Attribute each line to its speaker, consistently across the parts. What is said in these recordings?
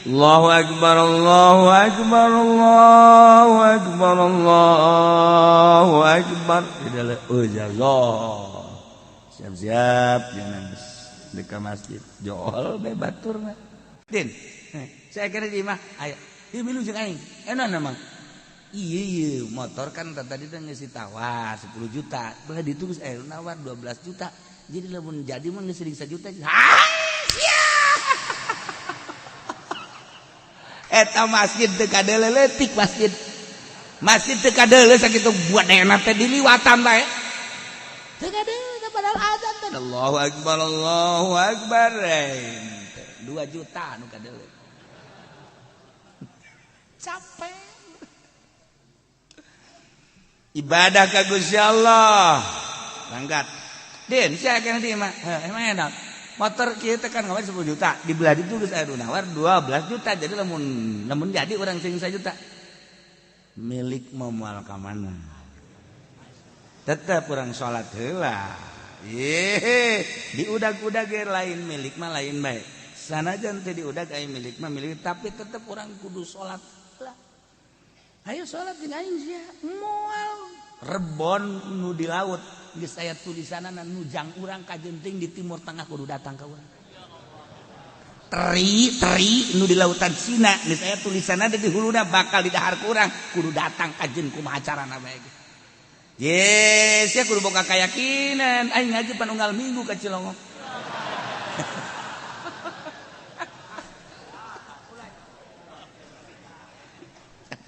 Speaker 1: Allahu akbar, Allahu akbar, Allahu akbar, Allahu akbar. Oh jazo. Siap-siap jangan di ke masjid. Jol be baturna. Din, saya kira di mah ayo. Ieu milu jeung aing. Enak emang. Iya iya motor kan tadi teh geus ditawar 10 juta. Belah ditu geus aya nawar 12 juta. Jadi lamun jadi mah geus 1 juta. Ha! Eta masjid teu kadeuleutik masjid. Masjid teu kadeuleu sakitu buat dena teh diliwatan bae. Teu kadeuleu padahal azan teh. Allahu akbar, Allahu akbar. 2 juta nu kadeuleu. Capek. Ibadah ka Gusti Allah. Berangkat. Din, sia kana di mah. Emang enak. Motor kieu teh kan ngawar 10 juta, dibelah ditu geus aya nu nawar 12 juta. Jadi lamun jadi urang sing 1 juta. Milik mau moal ka mana? Tetep urang salat heula. Ye, diudag-udag ge lain milik mah lain bae. Sanajan teu diudag aya milik mah milik, tapi tetep urang kudu salat heula. Ayo salat jeung aing sia. Moal rebon nu di laut. Geus aya tulisanana nu jang urang kajenting di Timur Tengah kudu datang ka urang. Teri teri nu di lautan Cina geus aya tulisanana di huluna bakal didahar ku urang kudu datang kajen kumaha carana bae ge. Yes, sia kudu boga kayakinan aing ngaji pan unggal minggu ka Cilongok.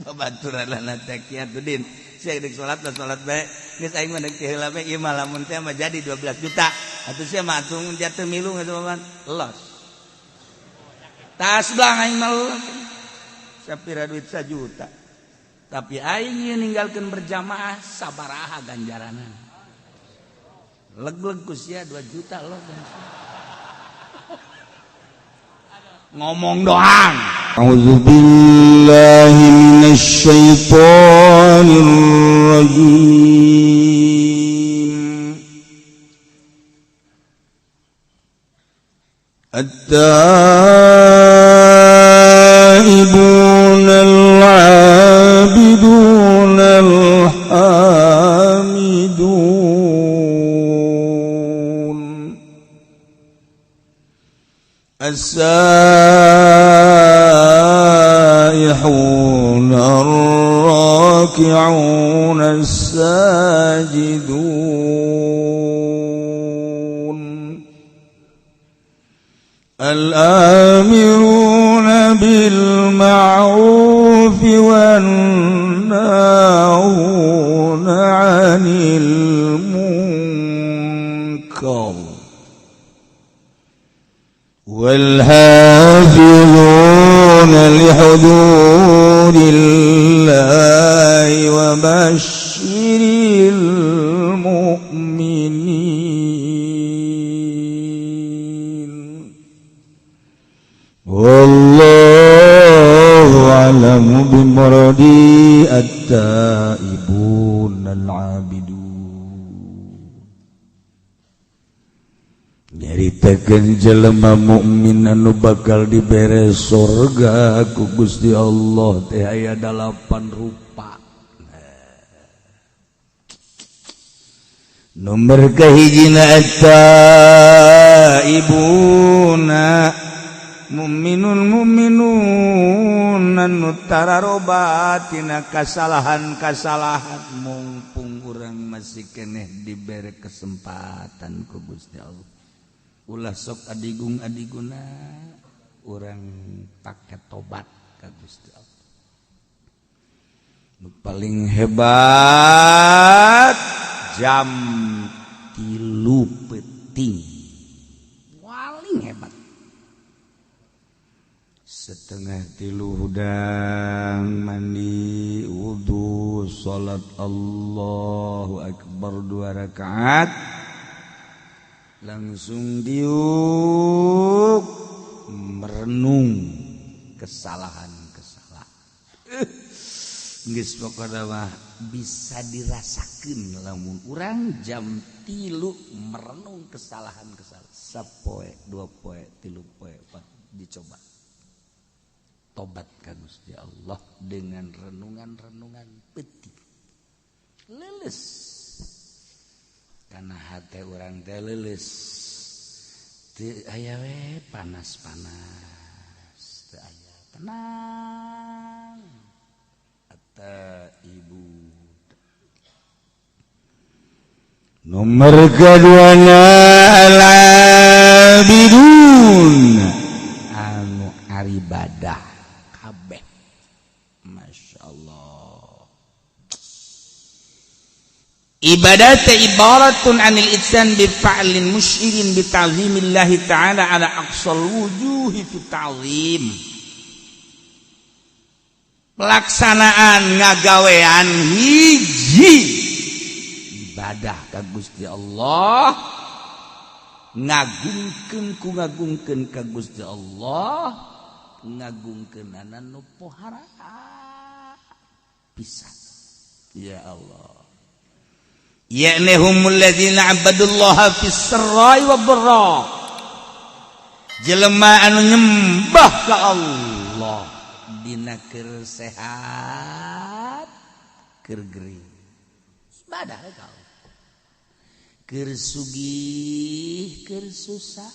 Speaker 1: Babaturanana teh kieu din. Sia deuk salat lah salat bae. Geus aing mah deuk heula bae ieu mah lamun teh mah jadi 12 juta. Atuh sia mah atuh jatuh milu geus mah los. Tas belang aing mah los. Sapira duit 1 juta. Tapi aing ieu ninggalkeun berjamaah sabaraha ganjaranna. Leg-leg ku sia 2 juta los. Ngomong doang.
Speaker 2: A'udzubillahi minasyaitonir rajim. At-taibun al-'abidun al-hamidun السائحون الراكعون الساجدون الآمرون بالمعروف والناهون عن المنكر والحافظون لحدود الله وبشر المؤمنين والله أعلم بمرادي التائبون العابدون. Nyaritakeun jelema mukmin anu bakal dibere surga ku Gusti Allah teh aya 8 rupa. Nomor kahijina at-taibuna mukminun mukminun anu tararobat tina kasalahan-kasalahan mumpung urang masih keneh dibere kesempatan ku Gusti Allah. Ulah sok adigung adiguna urang pakai tobat ka Gusti Allah. Nu paling hebat jam 3 peuting. Paling hebat. 2:30 hudang mandi wudu salat Allahu akbar 2 rakaat. Langsung diuk merenung kesalahan-kesalahan. Geus pokona mah bisa dirasakeun lamun urang jam 3 merenung kesalahan-kesalahan. Sapoe, 2 poe, 3 poe, 4 dicoba.
Speaker 1: Tobat ka Gusti Allah dengan renungan-renungan peuting. Leuleus. Karena hate urang teh leuleus. Teu aya we panas-panas, teu aya tenang. Atau ibu
Speaker 2: nomor keduanya al-abidun
Speaker 1: anu aribadah kabeh. Masya Allah. Ibadah teh ibaratun anil itsan bi fa'lin musyirin bi ta'zimillahi ta'ala ala aqsal wujuhi fi ta'zim. Pelaksanaan ngagawean hiji ibadah ka Gusti Allah, ngagungkeun ku ngagungkeun ka Gusti Allah, ngagungkeunana nu pohara pisan. Ya Allah. Ya'ni humul ladzina abadullaha fis sarra'i wad dharra. Jelema anu nyembah ka Allah dina keur sehat keur gering. Ibadah ka Allah. Keur sugih keur susah,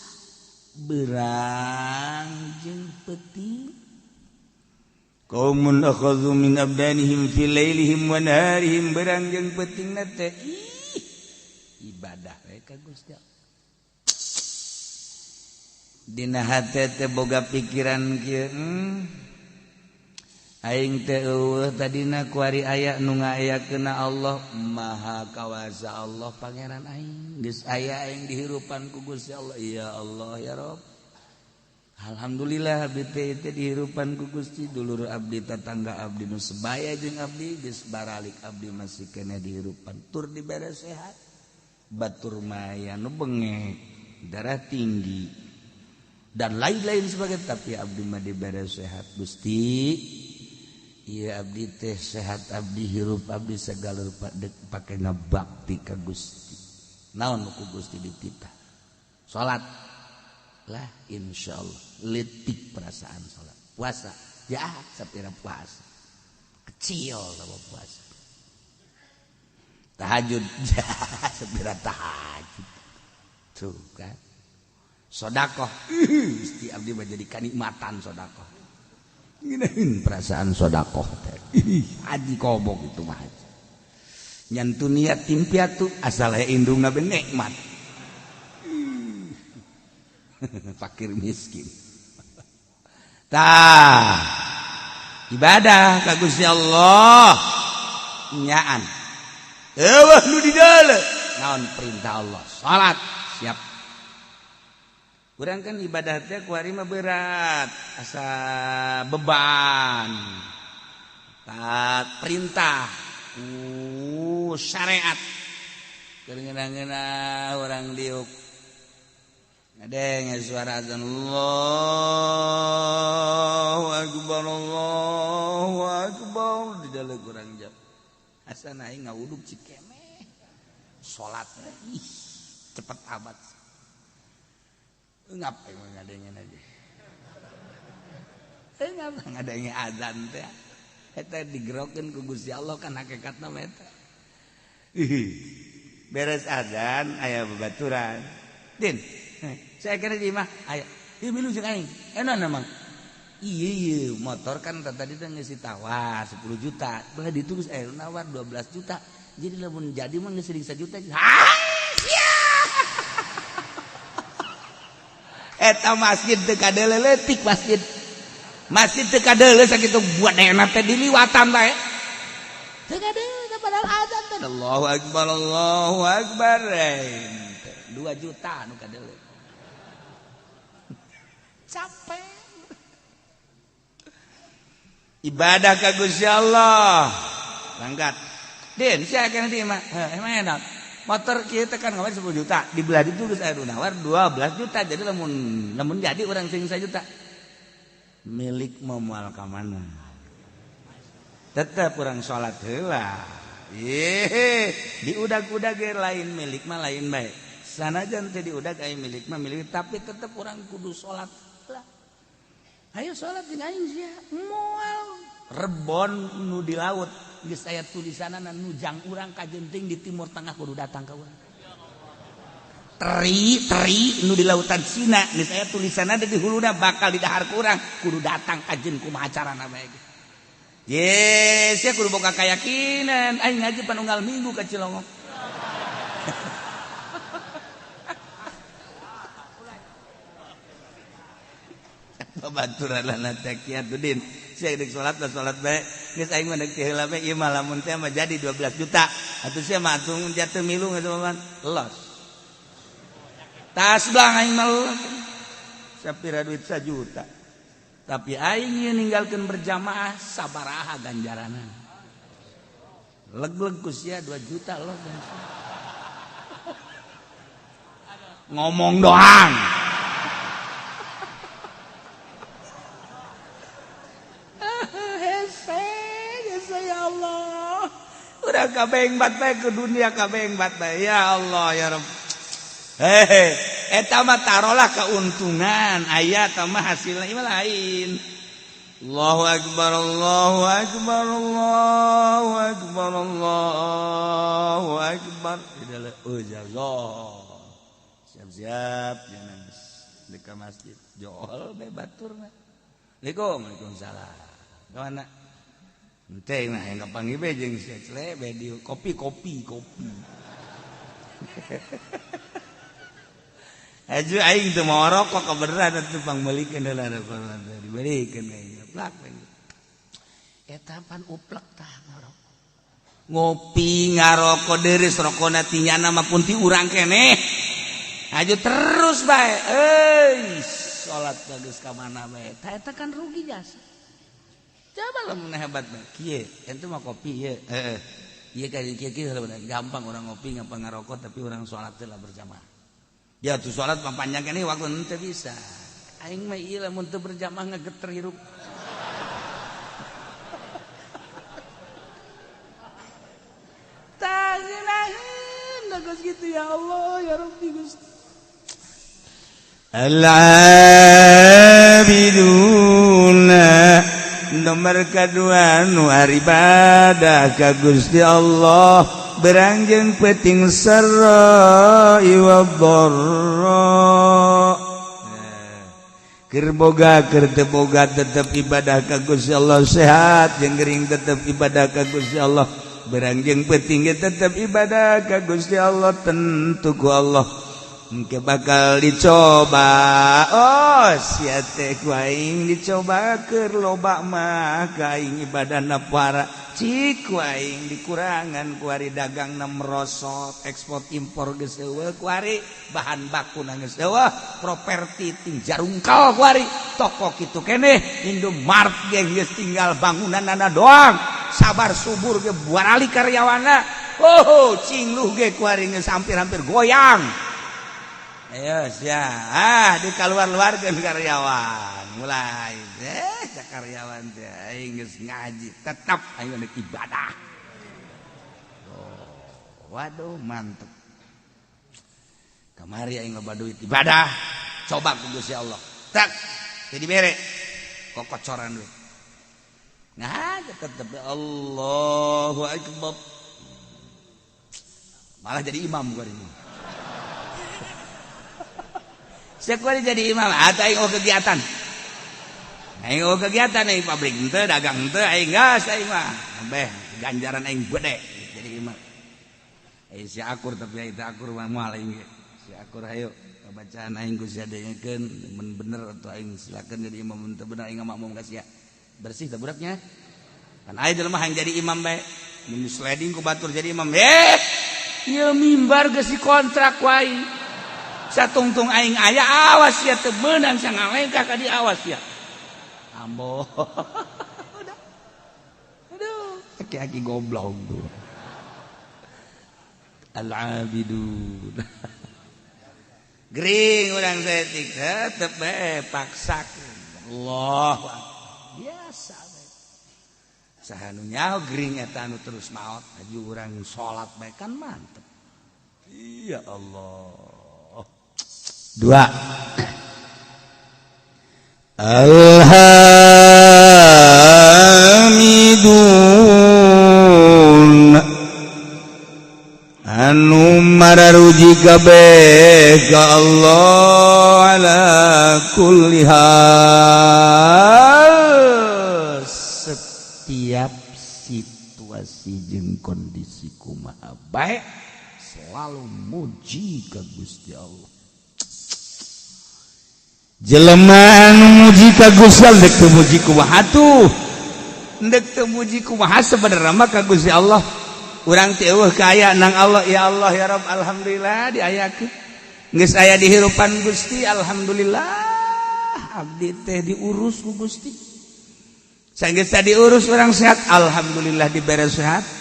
Speaker 1: berang jeung peuting.
Speaker 2: Qaumun akhadhu min abdanihim fi lailihim wa naharihim, berang jeung peutingna teh ih ibadah we ka Gusti Allah.
Speaker 1: Dina hate teh boga pikiran kieu, aing teh eueuh tadina kuari aya nu ngayakeunna Allah Maha Kawasa Allah Pangeran aing. Geus aya aing dihirupan ku Gusti Allah. Ya Allah ya Rob. Alhamdulillah abdi teh teh dihirupan ku Gusti, dulur abdi tetangga abdi nu sebaya jeung abdi geus baralik abdi masih keneh dihirupan tur dibere sehat. Batur maya nu bengek, darah tinggi dan lain-lain sebagainya, tapi abdi mah dibere sehat Gusti. Iya abdi teh sehat abdi hirup abdi segala rupa dek pake ngabakti ka Gusti. Naon ku Gusti dititah? Salat lah insyaallah letik perasaan salat. Puasa ya sapira puasa. Kecil sama puasa. Tahajud ya sapira tahajud. Tuh kan. Sedekah Gusti abdi mah jadi kanikmatan sedekah. Ngeunaheun perasaan sedekah teh. Haji kobok itu mah. Nyantu niat timpiatu asal aya indungna be nikmat. Fakir miskin. Tah ibadah ka Gusti Allah nyaan. Eueuh nu di deuleu. Naon perintah Allah? Salat siap. Urang kan ibadah teh kuari mah berat, asa beban. Tat perintah, syariat. Keur ngeunah-ngeunah urang diuk. Ngadenge suara azan Allahu akbar di dalam urang jam. Asa aing ngawuduk cikemeh. Salat ih cepet amat. Ngapain ngadengen aja? Ngapa ngadenge azan teh? Eta digerokeun ku Gusti Allah kan hakikatna mah eta. Beres azan aya babaturan. Din, saya kira di imah aya. Ieu milu jeung aing. Enak emang. Iya iya motor kan tadi teh geus ditawar 10 juta. Belah ditu geus aya nawar 12 juta. Jadi lamun jadi mah geus 1 juta. Hah? Eta masjid teu kadeuleu leutik masjid. Masjid teu kadeuleu sakitu buat teh diliwatan bae. Teu kadeuleu padahal azan teh. Allahu akbar Allahu akbar. 2 juta nu kadeuleu. Capek. Ibadah ka Gusti Allah. Langgat. Din, sia kana di mah. Emang enak. Motor kieu teh kan ngawan 10 juta, dibelah ditu geus aya nu nawar 12 juta. Jadi lamun jadi urang sing 1 juta. Milik moal ka mana? Tetep urang salat heula. Ye, diudag-udag ge lain milik mah lain bae. Sanajan teh diudag aya milik mah milik, tapi tetep urang kudu salat heula. Ayo salat jeung aing sia. Moal rebon nu di laut geus aya tulisanana nu jang urang kajenting di Timur Tengah kudu datang ka urang. Teri teri nu di lautan Cina geus aya tulisanna di huluna bakal didahar ku urang kudu datang kajen kumaha carana bae ge. Yes, sia kudu boga keyakinan aing ngaji panunggal minggu ka Cilongok. Babaturan teh Kiatudin sia deuk salat lah salat bae geus aing mah deuk ti heula bae ieu mah lamun teh mah jadi 12 juta atuh sia mah atuh jatuh milu geus los tas belang aing mah los sapira duit 1 juta tapi aing ieu ninggalkeun berjamaah sabaraha ganjaranna leg-leg ku sia 2 juta los ngomong doang. Udah kabeng bat bae ke dunia kabeng bat bae ya Allah ya Rabb. Hehe eta mah tarolah keuntungan aya tah mah hasilna ieu lain. Allahu akbar Allahu akbar Allahu akbar Allahu akbar. Ijazah. Siap-siap jangan di ka masjid jol bae baturna. Assalamualaikum waalaikumsalam. Ka mana? Ente nah yang kapanggih be jeung si Cle be di kopi kopi kopi. Aju aing teu mau rokok kebeneran atuh pangmeulikeun heula dibelikeun aing plak. Eta pan uplek tah ngarokok. Ngopi ngarokok deureuh rokona ti nyana mah pun ti urang keneh. Aju terus bae. Euy, salat geus ka mana bae. Tah eta kan rugi jasa. Coba lamun hebat mah kieu, ente mah kopi ieu. Heeh. Ieu ka kieu kieu gampang orang ngopi ngapa ngarokok tapi orang salat teh lah berjamaah. Ya tuh salat mah panjang keneh waktu henteu bisa. Aing mah ieu lamun teu berjamaah ngageter hirup. Tah ngeunaheun geus kitu ya Allah ya Rabbi Gusti. Al-abiduna nomor kedua nu ibadah ka Gusti Allah berangjeng peting sarra wa dharra keur boga keur teu boga tetep ibadah ka Gusti Allah sehat jeung gering tetep ibadah ka Gusti Allah berangjeng peting tetep ibadah ka Gusti Allah tentu ku Allah engke bakal dicoba. Oh sia teh ku aing dicoba keur loba mah ka aing ibadahna para cik ku aing dikurangan ku ari dagangna merosot ekspor impor geus eueuh ku ari bahan bakuna geus eueuh properti ting jarungkal ku ari toko kitu keneh Indomart ge geus tinggal bangunanana doang sabar subur ge buarali karyawanna oh cingluh ge ku ari geus hampir-hampir goyang. Ayo sia ah di keluar-luarkeun karyawan mulai karyawan teh aing geus ngaji tetap aing rek ibadah. Oh, waduh mantep. Kamari aing loba duit ibadah coba ku Gusti Allah. Tak jadi bere kokocoran duit. Nah tetep Allahu akbar. Malah jadi imam gua ini. Sekolah jadi imam atau aing kegiatan. Aing kegiatan aing pabrik henteu dagang henteu aing gas aing mah. Beh ganjaran aing gede jadi imam. Aing si akur tapi aing teu akur mah moal aing ge. Si akur hayu bacaan aing ku sia dengekeun mun bener atau aing silakeun jadi imam mun teu bener aing makmum ka sia. Bersih teh budaknya. Kan aing jelema hayang jadi imam bae. Mun sliding ku batur jadi imam. Ieu mimbar geus dikontrak ku aing. Satungtung aing aya awas ya teu meunang sangalengkah ka di awas ya. Ambo. Udah. Aduh, aki-aki goblok tuh. Al-abidun. Gering urang saeutik tetep bae paksakeun. Allah biasa bae. Saha nu nyaho gering eta anu terus maot aju urang salat bae kan mantep. Ya Allah. Dua.
Speaker 2: Alhamidun anu mararuji kabeh ka Allah ala kulli hal, setiap situasi jeung kondisi kumaha bae selalu muji ka Gusti Allah. Jelema anu muji ka Gusti Allah, dek teu muji kumaha tuh, dek teu muji kumaha, sebenarnya mah ka Gusti Allah urang teh euweuh kaya nang Allah. Ya Allah, ya Rabb, alhamdulillah diayakeun, geus aya di hirupan Gusti, alhamdulillah abdi teh diurus ku Gusti. Sanggeus diurus, urang sehat, alhamdulillah dibere sehat.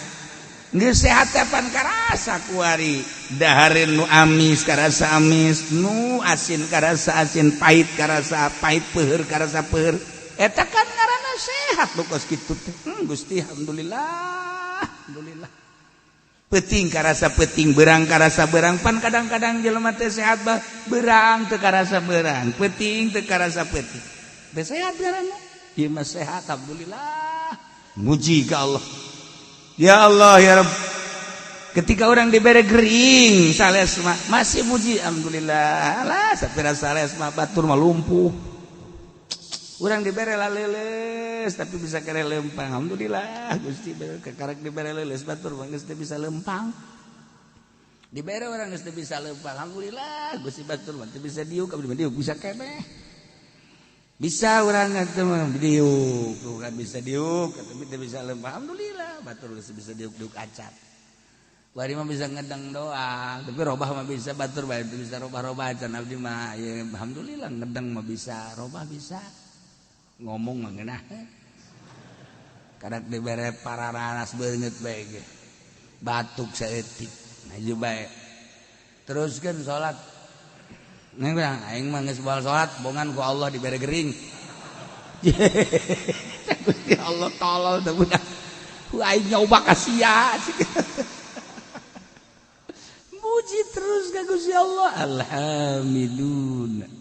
Speaker 2: Geus sehat pan karasa kuari dahareun nu amis karasa amis, nu asin karasa asin, pahit karasa pahit, peuheur karasa peuheur. Eta kan ngaranna sehat nu kos kitu teh. Gusti, alhamdulillah, alhamdulillah. Peuting karasa peuting, berang karasa berang. Pan kadang-kadang jelema teh sehat bah berang teu karasa berang, peuting teu karasa peuting. Teh sehat ngaranna. Ieu mah sehat, alhamdulillah, muji ka Allah. Ya Allah, ya Rabb. Ketika orang diberi gering sales mah masih muji, alhamdulillah lah sapira sales mah, batur mah lumpuh. Urang dibere laleles tapi bisa kere lempang, alhamdulillah Gusti kekarek dibere leles, batur mah geus bisa lempang. Dibere orang geus bisa lempang, alhamdulillah Gusti, batur mah bisa diuk, abdi mah diuk bisa keneh. Bisa orang atuh mah diuk tuh kan, bisa diuk tapi teu bisa lempang, alhamdulillah batur geus bisa diuk, diuk acan. Bari mah bisa ngedeng doang, tapi robah mah bisa, batur bae bisa robah-robah acan. Abdi mah ya alhamdulillah ngedeng mah bisa, robah bisa. Ngomong mah ngeunah. Kadak dibere pararanas beungeut bae ge. Batuk saeutik. Maju bae. Teruskeun salat. Neng bilang, aing mah geus baal salat, bongan ku Allah dibere gering. Gusti Allah tolol teh budak. Aing nyoba ka sia. Muji terus ka Gusti Allah. Alhamidun.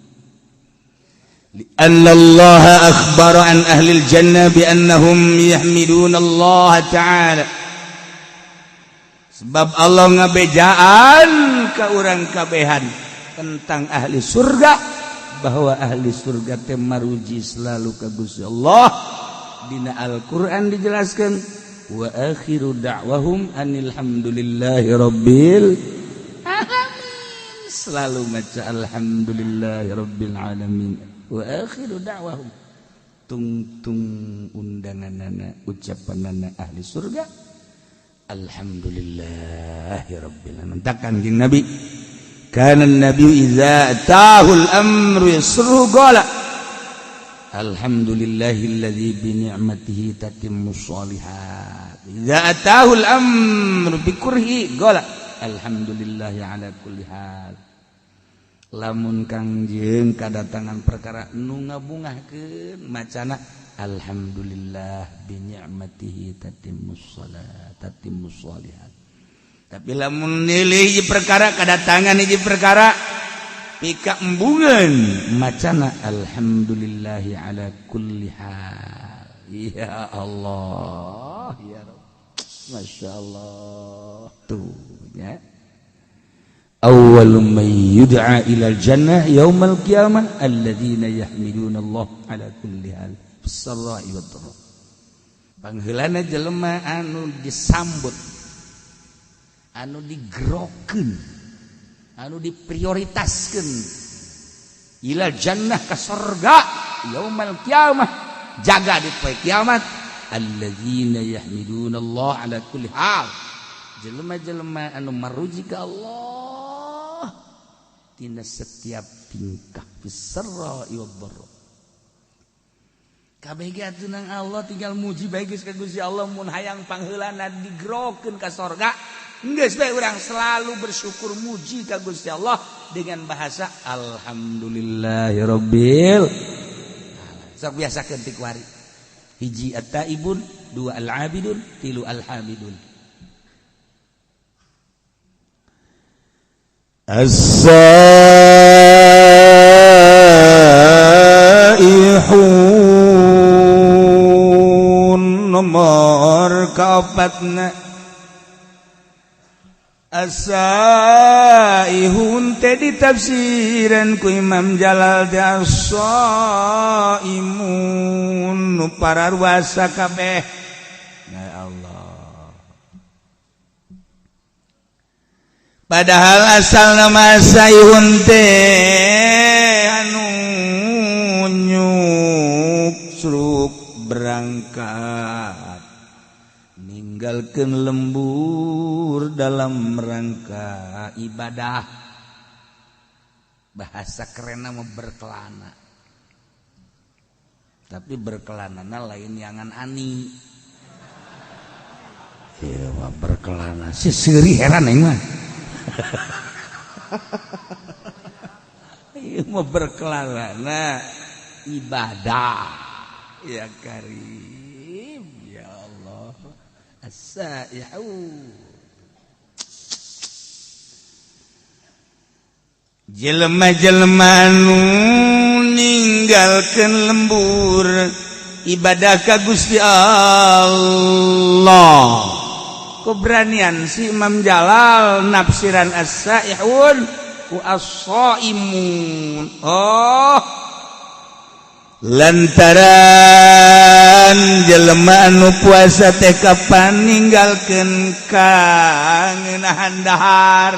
Speaker 2: لأن الله أخبر عن أهل الجنة بأنهم يحمدون الله تعالى. Sebab Allah ngabejaan ke urang kabehan tentang ahli surga, bahwa ahli surga teh maruji selalu ka Gusti Allah. Dina Al-Qur'an dijelaskan, wa akhiru da'wahum anil hamdulillahi rabbil alamin. Selalu maca alhamdulillahi rabbil alamin. Wa akhiru da'wahum, tungtung undanganana, ucapanana ahli surga, alhamdulillahi rabbil alamin. Takkan jeung Nabi, kana nabi idza atahul amru yasruhu qala alhamdulillahilladzi bi ni'matihi tatimmus sholihat. Idza atahul amru bi kurhi qala alhamdulillahi ala kulli hal. Lamun Kangjeng kadatangan perkara nu ngabungahkeun, macana alhamdulillah bi ni'matihi tatimmus salat, tatimmus sholihat. Tapi lamun nilai hiji perkara, kadatangan hiji perkara pika embungan, macana alhamdulillahi ala kulli hal. Ya Allah, ya Rabb, Masya Allah tuh ya. Awwal man yud'a ila jannah yaumal qiyamah alladzina yahmiduna Allah ala kulli hal fis sarra'i wad dharra. Pangheulana jelema anu disambut, anu digerokeun, anu diprioritaskeun ila jannah ka sorga yaumal qiyamah, jaga di poe kiamat, alladzina yahmiduna Allah ala kulli hal, jelema-jelema anu maruji ka Allah tina setiap tingkah, fis sarra'i wad dharra. Kabeh ge atuh nang Allah, tinggal muji bae geus ka Gusti Allah. Mun hayang pangheulana digerokeun ka sorga, geus bae urang selalu bersyukur, muji ka Gusti Allah dengan bahasa alhamdulillahirabbil. Sok biasakeun ti kuari. Hiji at-taibun, dua al-abidun, tilu al-hamidun.
Speaker 1: As-saihun. As-saihun nomor kaopatna. As-saihun teh ditafsiran ku Imam Jalal teh as-saimun nu pararuasa kabeh. Ya Allah, padahal asal nama saihun teh anu nyuksruk berangkat ninggalkeun lembur dalam rangka ibadah. Bahasa kerenna mah berkelana, tapi berkelanana lain yangan ani. Ieu mah berkelana si seuri heran aing mah. Ieu mah berkelana ibadah. Ya Karim, ya Allah. As-saihu jelema-jelema nu ninggalkeun lembur ibadah ka Gusti Allah. Keberanian si Imam Jalal nafsiran as-saihun ku as-saimun. Oh, lantaran jelema anu puasa teh kapan ninggalkeun kangenahan dahar,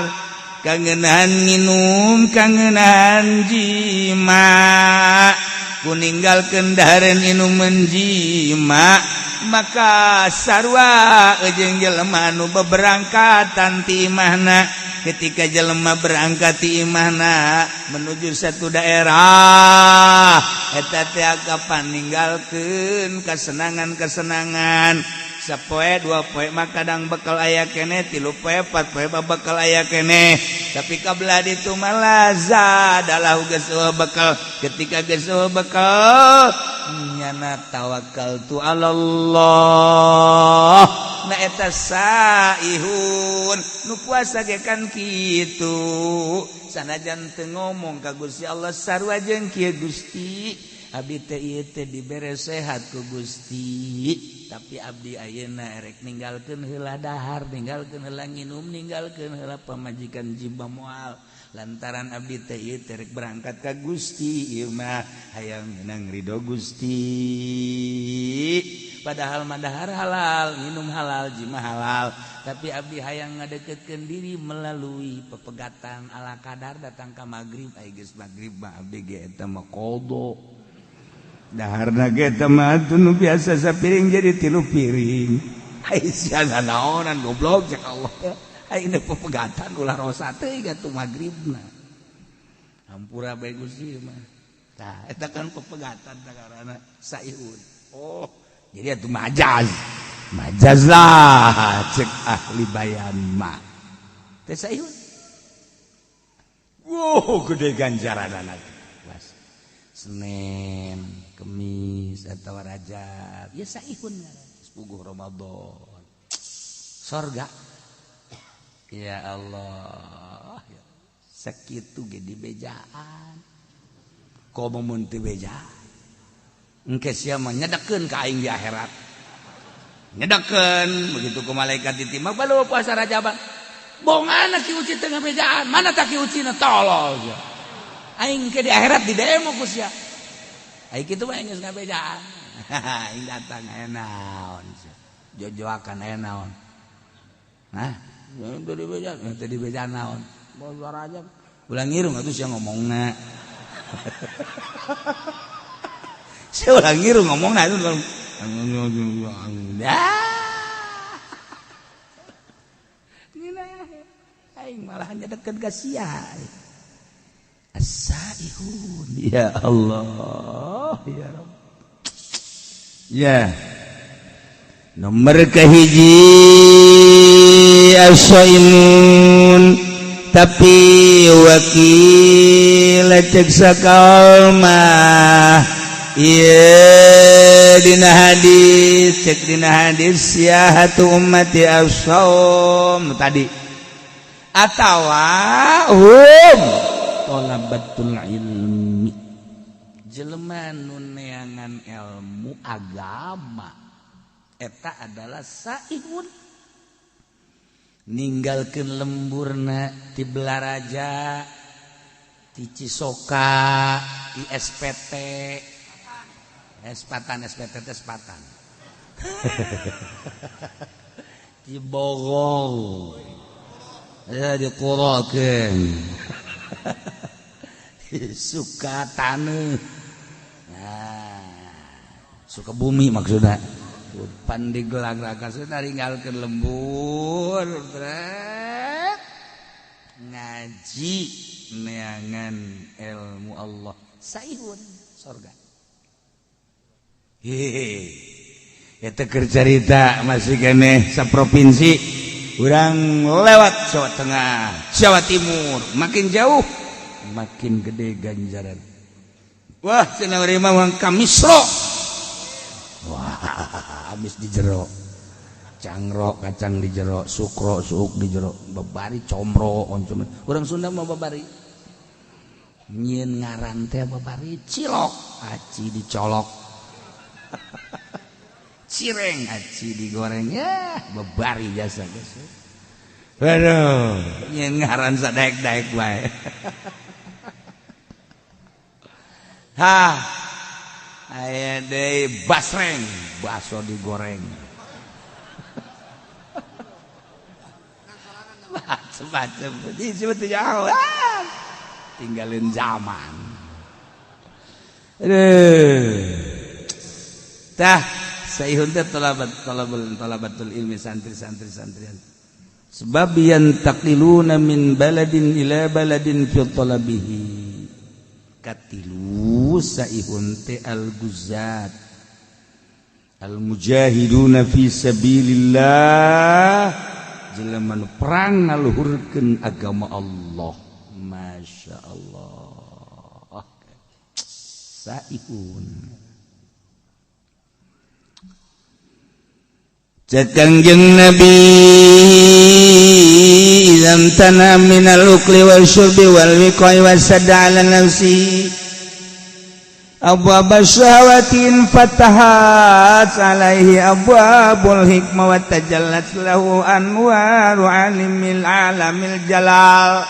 Speaker 1: kangenahan nginum, kangenahan jima. Ku ninggalkeun dahareun inuman jima, maka sarua jeung jelema anu beberangkatan ti imahna. Ketika jelema berangkat ti imahna menuju satu daerah, eta teh kapan ninggalkeun kesenangan-kesenangan. Sapoe dua poe mah kadang bekal aya keneh, tilu poe empat poe mah bekal aya keneh, tapi kabelah ditu mah lazadalah geus bekal. Ketika geus bekal nyana tawakal tu alallah. Nah eta saihun nu puasa ge kan kitu, sanajan teu ngomong ka Gusti Allah sarua jeung kieu, Gusti abdi teh ieu teh dibere sehat ku Gusti, tapi abdi ayeuna erek ninggalkeun heula dahar, ninggalkeun heula nginum, ninggalkeun heula pamajikan jima moal, lantaran abdi teh ieu teh rek berangkat ka Gusti, ieu mah hayang meunang ridho Gusti. Padahal mah dahar halal, minum halal, jima halal, tapi abdi hayang ngadeketkeun diri melalui pepegatan ala kadar datang ka magrib. Ai geus magrib mah abdi ge eta mah qada daharna ge eta mah nu biasa sapiring jadi 3 piring. Ai sia naonan goblok cek Allah. Ai ini pepegatan ulah rosa teh atuh magribna. Hampura bae Gusti mah. Tah eta kan pepegatan karana saihun. Oh, jadi itu majaz. Majaz lah cek ahli bayan mah. Teh saihun. Wow, gede ganjaranana. Was. Senin, Kemis atau Rajab, ya saihun puguh Ramadan. Sorga. Ya Allah, sakitu ge dibejaan. Komo mun teu bejaan. Engke sia mah nyedekeun ka aing di akhirat. Nyedekeun begitu ku malaikat ditimbang balu puasa Rajaban. Bongana ki uci teu ngabejaan, mana tak ki ucina tolol sia. Aing ke di akhirat di demo ku sia. Aing kitu mah geus ngabejaan. Aing datang aya naon sia. Jojoakan aya naon. Nah, teu dibejaan, teu dibejaan naon. Puasa Rajab. Ulah ngirung atuh sia ngomongna. Saya ulah ngirung ngomongna itu. Aing malah nyedeket ka sia. As-saihun. Ya Allah, ya Rabb. Ya. Nomor kahiji as-saimun, tapi wakil cek sakal mah ieu dina hadis, cek dina hadis siyahatu ummati as-saum tadi atawa hum talabatul ilmi, jelema nu neangan
Speaker 2: neangan ilmu agama eta adalah saihun ninggalkeun lemburna ti Belaraja ti Cisoka di SPT Espatan SPT Espatan di Bogor ya di Kuroken suka taneuh nah suka bumi maksudnya pandigelang raka ninggalkeun lembur ngaji neangan ilmu Allah saihun sorga. Hehehe eta keur carita masih keneh saprovinsi urang lewat Jawa Tengah Jawa Timur makin jauh makin gede ganjaran. Wah cenah urang mah ka Misro. Wah habis di jero cangrok kacang di jero sukro suuk di jero babari comro oncom urang Sunda mah babari nyieun ngaran teh babari cilok aci dicolok cireng aci digoreng ya babari jasa geus. Aduh nyieun ngaran sadaek-daek bae. Hah aya deui basreng baso digoreng macem-macem jauh tinggalin zaman. Aduh tah saihun teh talabatul ilmi santri-santri santrian sebab yantaqiluna min baladin ila baladin fi talabihi katilu saihun teh al-guzat al-mujahiduna fi sabilillah jelema nu perang ngaluhurkeun agama Allah. Masya Allah saihun cek Kangjeng Nabi idzam tana minal ukli wal syurbi wal wiqai wasadda ala nafsi abwab syahawatin fatahat alaihi abwabul hikmah wa tajallat lahu anwaru alimil alamil jalal.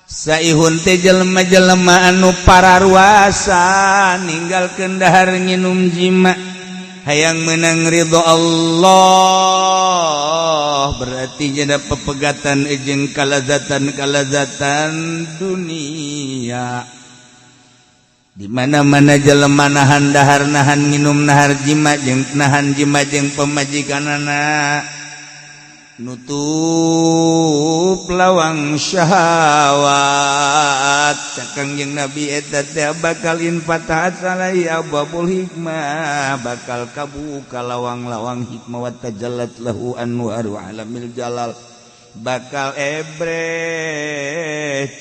Speaker 2: Saihun teh jelema-jelema anu pararuasa ninggalkeun dahar nginum jima hayang menang ridho Allah berarti jada pepegatan jeung kalazatan-kalazatan dunia. Di mana-mana jelema nahan dahar nahan nginum nahar jima jeung nahan jima jeung pemajikanana nutup lawang syahwat. Cek Kangjeng Nabi eta teh bakal infatahat alaihi abwabul hikmah bakal kabuka lawang-lawang hikmah wa tajallat lahu anwaru alamil jalal bakal ebre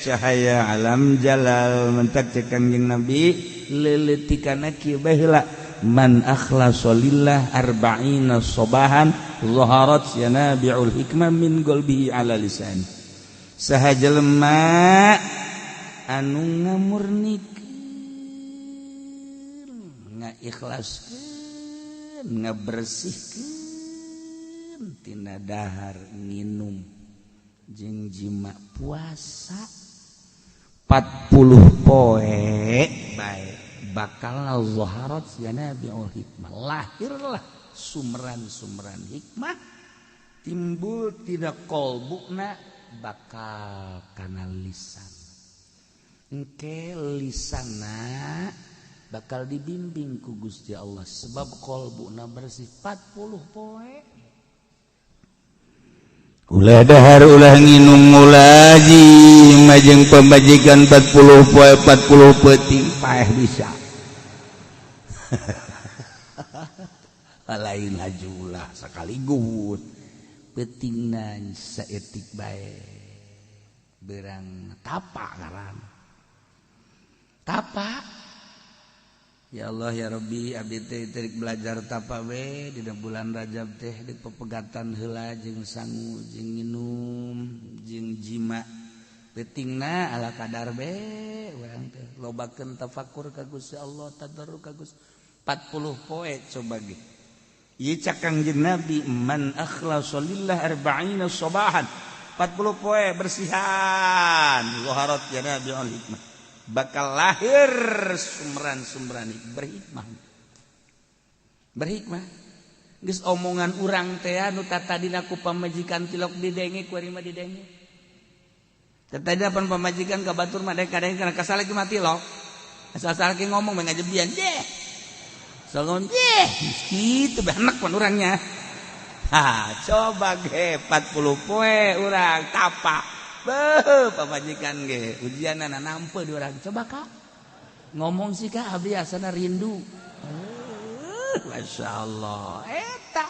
Speaker 2: cahaya alam jalal. Mentak cek Kangjeng Nabi leuleutikanna kieu bae heula man akhlasa lillah arba'ina sobahan zaharat yanabi'ul hikmah min qalbihi ala lisan. Saha jelema anu ngamurnikeun ngaikhlaskeun ngabersihkeun tina dahar nginum jeung jima puasa 40 poe bae bakal zaharat yanabi'ul hikmah lahirlah sumran-sumran hikmah timbul tidak kolbuna bakal kana lisan engke lisana bakal dibimbing ku Gusti Allah sebab kolbuna bersih 40 poe ulah dahar ulah nginum ulah jima jeung pemajikan 40 poe 40 peuting paeh bisa. Lain hajulah sekaligus peutingna saeutik bae berang tapa ngaran tapa. Ya Allah ya Rabbi abdi teh terik belajar tapa we dina bulan Rajab teh di pepegatan heula jeung sangu jeung nginum jeung jima Pentingna ala kadar be urang teh lobakeun tafakur ka Gusti Allah, tadarru ka Gusti 40 poe coba ge. Ieu cak Kangjeng Nabi man akhlasa lillah arba'ina sabahan 40 poe bersihan zaharat janabiul hikmah bakal lahir sumran-sumran berhikmah. Berhikmah geus omongan urang teh anu tatadina ku pamajikan tilok didenge ku ari mah didenge. Tadi pan pamajikan ka batur mah dek kadang kana kasal lagi mati tilok. Asal-asal ge ngomong mah ngajebian deh. Salon deh kitu bae pan urangnya. Ha, coba ge 40 poe urang tapa. Beuh pamajikan ge ujianna nampe di urang. Coba Kak. Ngomong sih Kak abdi asana rindu. Masya Allah eta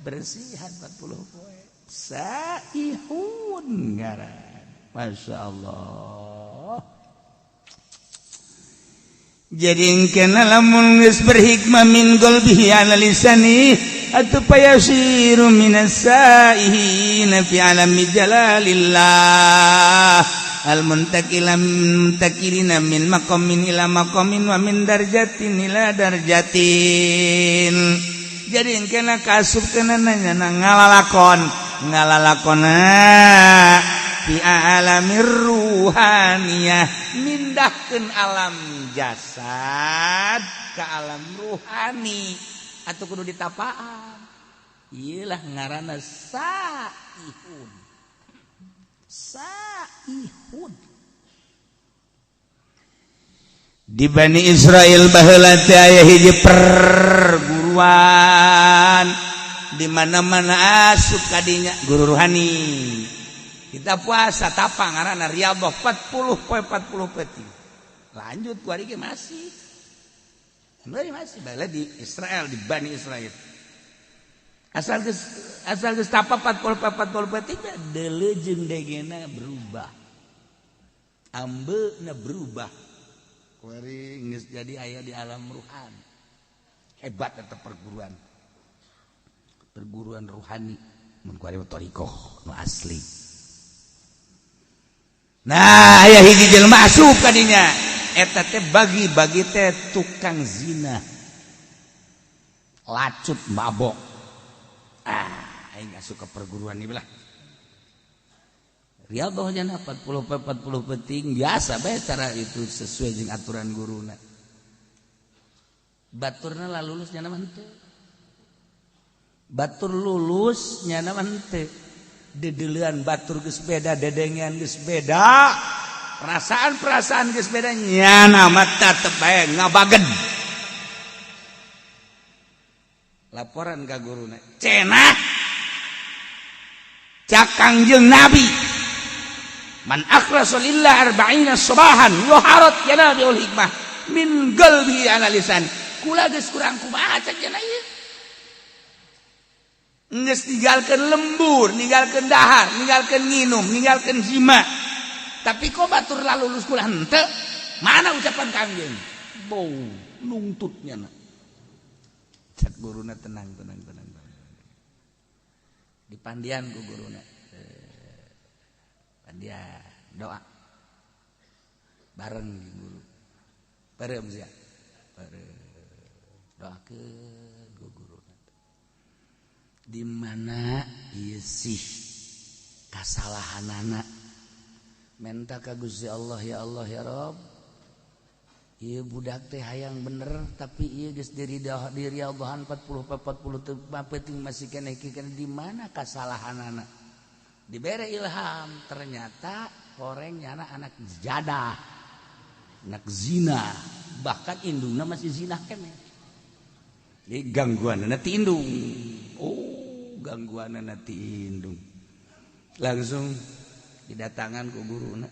Speaker 2: bersihan 40 poe saihun ngaran Masya Allah. Jadi kena lamun geus berhikmah min qalbihi ala lisani atuh payasiru minas saihina fi alami jalalillah al muntakila muntakilina min maqamin ila maqamin wa min darjatin ila darjatin. Jadi kena kasup kena nanya ngalalakon ngalalakona fi alamir ruhaniyah mindahkeun alam jasad ke alam ruhani atau kudu ditapaan. Iyalah ngaranna saihun. Saihun. Di Bani Israel baheula teh aya hiji perguruan di mana-mana asup kadinya guru ruhani. Kita puasa tapa ngaranna riyadhah 40 poe 40 peuting. Lanjut ku ari ge masih. Masih baheula di Israel di Bani Israel. Asal geus tapa 40 poe 40 peuting deuleu jeung degena berubah. Ambeuna berubah. Kuari geus jadi aya di alam ruhan. Hebat eta perguruan. Perguruan ruhani mun kuari thariqah nu asli. Nah, aya hiji jelema asup ka dinya. Eta teh bagi-bagi teh tukang zina. Lacut mabok. Ah, aing asup ka perguruan ieu lah. Riyadhahnya 40 40 penting biasa bae cara itu sesuai jeung aturan guruna. Baturna lah lulus nyana mah henteu. Batur lulus nyana mah henteu. Dedeulean batur geus beda, dedengean geus beda. Perasaan-perasaan geus beda nyana mah tetep bae ngabagen. Laporan ka guruna. Cenah. Cak Kangjeng Nabi man akhlasa lillah arba'ina sabahan waharat janabiul hikmah min qalbi ala lisan. Kula geus kurang kumaha cek cenah ieu. Geus ninggalkeun lembur, ninggalkeun dahar, ninggalkeun nginum, ninggalkeun zima. Tapi kok batur lalulus kula henteu? Mana ucapan Kangjeng? Bau nungtutnya na. Cek guruna tenang tenang tenang. Dipandian ku guruna. Dia doa bareng guru bareng sia bareng doakeun ku guru di mana ieu sih kasalahanana menta ka Gusti Allah ya Allah ya Rabb ieu budak teh hayang bener tapi ieu geus diri Allahan 40 40 penting masih keneh di mana kasalahanana. Dibere ilham ternyata koreng nyana anak jadah anak zina bahkan indungna masih zina keneh. Jadi gangguan ti indung. Oh gangguan ti indung langsung didatangan ku guruna.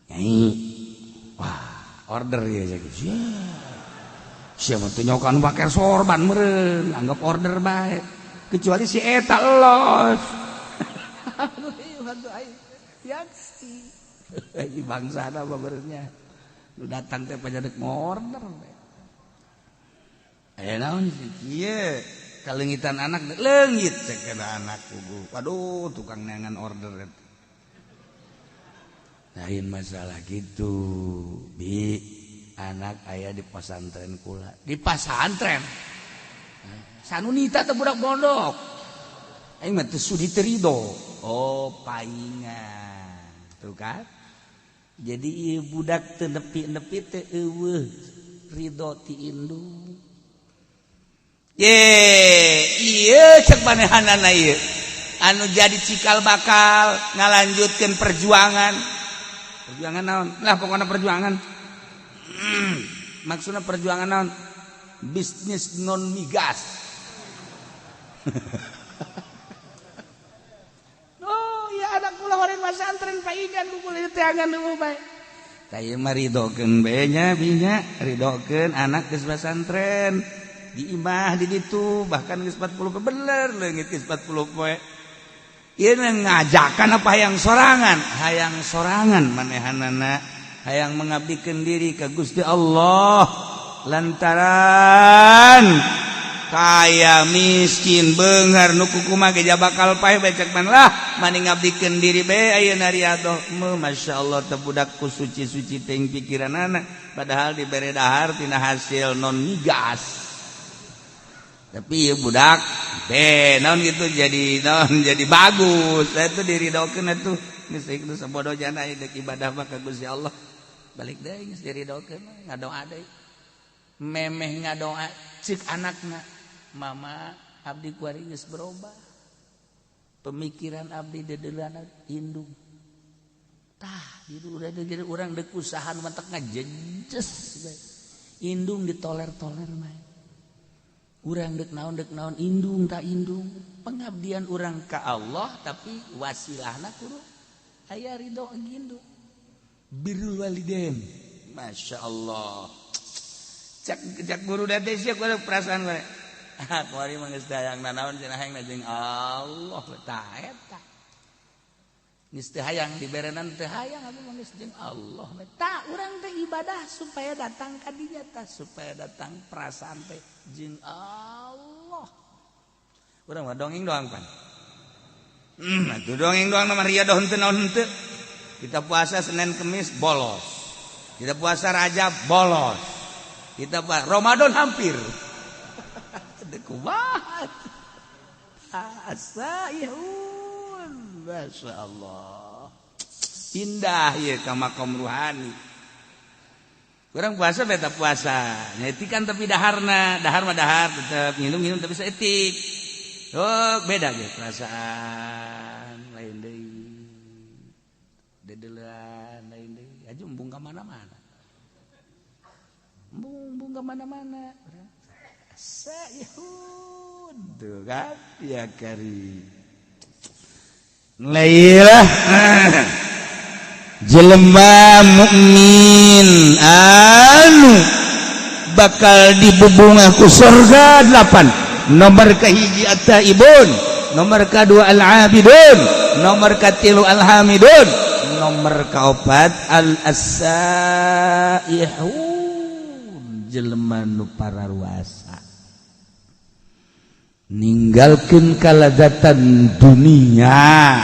Speaker 2: Nyai wah order ya jadi siapa tuh nyokan pakai sorban meren anggap order baik kecuali si eta los. Bangsa apa berenya lu datang teh pajadak order aya naon sih kieu kalengitan anak leungit cek anak kubu waduh tukang neangan order eta.
Speaker 1: Lain masalah gitu bi anak ayah di pesantren kula di pesantren sanunita teh budak pondok aing mah teu sudi teu ridho. Oh paingan tuh kan jadi ieu budak teu nepi-nepi teu eueuh ridho ti indung. Ye ieu cek manehanana ieu anu jadi cikal bakal ngalanjutkeun perjuangan. Perjuangan naon lah pokoknya perjuangan maksudnya perjuangan naon bisnis non migas. Oh ya anak kula horeng pesantren paingan ku kula teangan nu bae tah ieu mah ridokeun bae nya binya ridokeun anak geus pesantren di imah di ditu bahkan geus 40 poe bener leungit geus 40 poe. Ieu ngajakan apa hayang sorangan? Hayang sorangan manehanana hayang mengabdikeun diri ka Gusti Allah lantaran kaya miskin beunghar nu kukumaha ge bakal paeh bae cek man lah mani ngabdikeun diri bae ayeuna riadoh. Masya Allah teh budak ku suci-suci teuing pikiranana padahal dibere dahar tina hasil non migas. Tapi ya budak be naon gitu jadi naon jadi bagus saya tuh diridokeun atuh geus geus sabodo jana deuk ibadah mah ka Gusti Allah balik deui geus diridokeun ngadoa deui memeh ngadoa cek anakna mama abdi kuari geus berubah pemikiran abdi dedeulana indung tah di udah jadi urang deuk usaha nu matak ngajejes bae indung ditoler-toler mah urang dek naon indung tak indung pengabdian urang ka Allah tapi wasilahna kudu aya ridho indung birrul walidain. Masya Allah cak cak guru date sia kudu perasaan bae ah kuari mah geus hayang nanaon cenah hayang jeung Allah tah eta geus teu hayang diberenan teu hayang abdi mah geus jeung Allah tah urang teh ibadah supaya datang ka dinya tah supaya datang perasaan teh jeung Allah. Urang mah dongeng doang pan. Atuh dongeng doang mah riadoh henteu naon henteu. Kita puasa Senin Kemis bolos. Kita puasa Rajab bolos. Kita puasa Ramadan hampir. Deuk kumaha? Asaihun. Masya Allah. Indah ya ka makom ruhani. Kurang puasa beta puasa. Nyetikan tapi daharna, dahar mah dahar tetep minum-minum tapi saeutik. Oh, beda ge perasaan lain deui. Dedeulean lain deui. Aju embung ka mana-mana. Embung ka mana-mana. Saihun. Tuh kan ya kari. Lailah jelema mukmin anu bakal dibubungah ku surga 8. Nomor kahiji at-taibun, nomor kadua al-abidun, nomor katilu al-hamidun, nomor kaopat al-asaihun jelema nu pararuasa ninggalkeun kalazatan dunia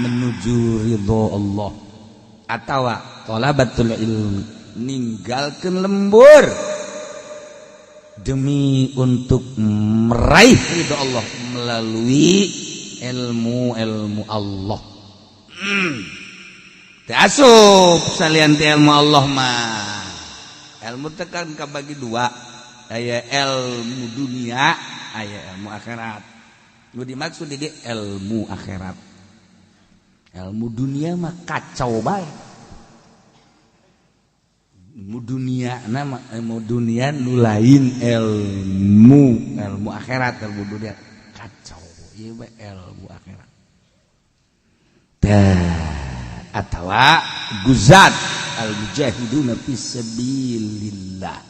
Speaker 1: menuju ridho Allah atawa thalabatul ilmi ninggalkeun lembur demi untuk meraih ridho Allah melalui ilmu-ilmu Allah. Teu asup salian ti ilmu Allah mah. Ilmu teh kan kabagi dua, aya ilmu dunia, aya ilmu akhirat. Nu dimaksud di dieu ilmu akhirat. Ilmu dunia mah kacau bae. Ilmu dunia nama ilmu dunia nu lain ilmu ilmu akhirat, ilmu dunia kacau ieu mah ilmu akhirat. Tah atawa guzat al mujahiduna fisabilillah.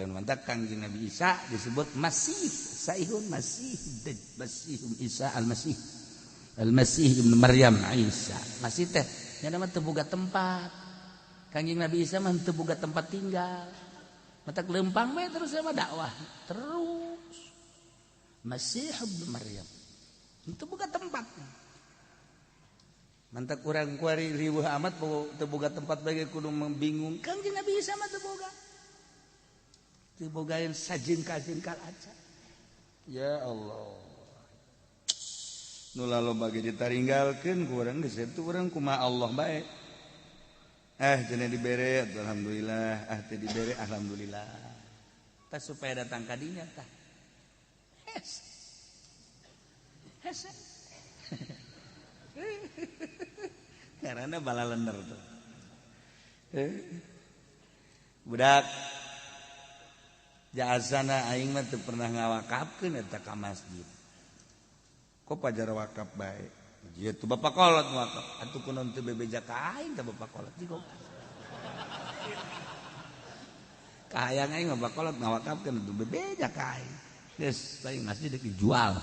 Speaker 1: Mantap Kangjeng Nabi Isa disebut Masih, Saihun Masih, Masih Isa Al-Masih. Al-Masih Ibnu Maryam Isa. Masih teh nya mah teu boga tempat. Kangjeng Nabi Isa mah teu boga tempat tinggal. Matak lempang bae terus sama dakwah terus. Masih Ibnu Maryam. Teu boga tempat. Mantak urang kuari riweuh amat teu boga tempat bagi kudu bingung. Kangjeng Nabi Isa mah teu boga. Teu bogaeun sajengkal-jengkal aja. Ya Allah. Nu laloba ge ditaringgalkeun ku urang geus eta urang kumaha Allah bae. Cenah dibere alhamdulillah, ah teu dibere alhamdulillah. Tah supaya datang ka dinya tah. Hes. Hese. Karena bala lender tuh. Budak jasana aing mah teu pernah ngawakafkeun eta ka masjid. Kok pajar wakaf bae? Ieu tuh bapak kolot wakaf. Atuh kunaon teu bebeja ka aing tah bapak kolot jig. Kahayang aing mah bapak kolot ngawakafkeun atuh bebeja ka aing. Geus aing masjid deuk dijual.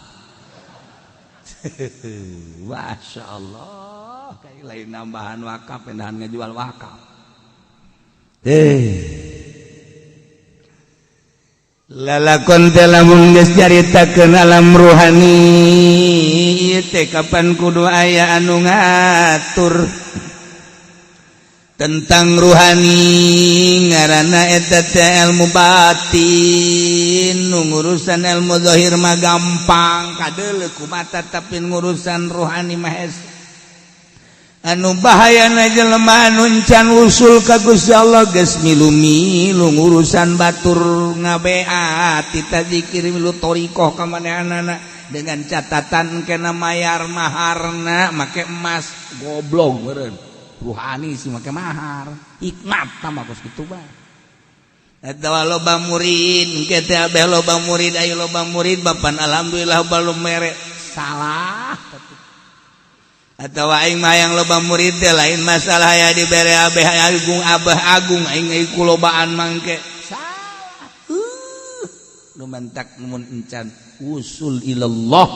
Speaker 1: Masya Allah, kayak lain nambahan wakaf, pindahan ngejual wakaf. Lalakon teh lamun geus caritakeun alam ruhani ieu teh kapan kudu aya anu ngatur tentang ruhani ngaranna eta teh ilmu batin. Nu ngurusan ilmu zahir mah gampang kadeuleu ku mata, tapi ngurusan ruhani mah hese. Anu bahayana jelema anu can usul ka Gusti Allah geus milu-milu ngurusan batur ngabeat tita zikir milu thoriqoh ka manehanana dengan catatan kena mayar maharna make emas. Goblok meureun ruhani sih make mahar hikmat tambah kos kitu bae. Eta loba murid engke teh abeh loba murid ayo loba murid bapan alhamdulillah balum mere salah. Atau aing mah yang loba murid teh lain masalah ya dibere abeh agung abah agung aing ku lobaan mangke salah. Nu mantak mun encan usul ilallah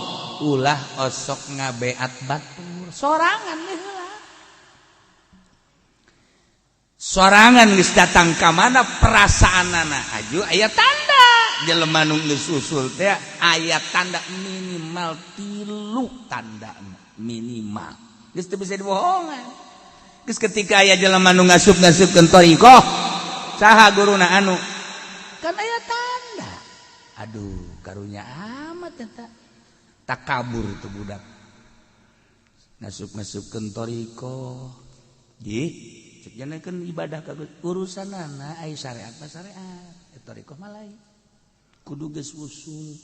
Speaker 1: ulah osok ngabeat batur sorangan heula. Sorangan geus datang ka mana perasaanana aju aya tanda jelema nu geus usul teh aya tanda minimal 3 tanda minimal geus teu bisa dibohongan. Geus ketika aya jelema nu ngasup-ngasupkeun thoriqoh saha guruna anu kan aya tanda aduh karunya amat eta takabur tuh budak ngasup-ngasupkeun thoriqoh ih cek kan ibadah ka urusanana ai syariat mah syariat thoriqoh mah lain kudu geus usul.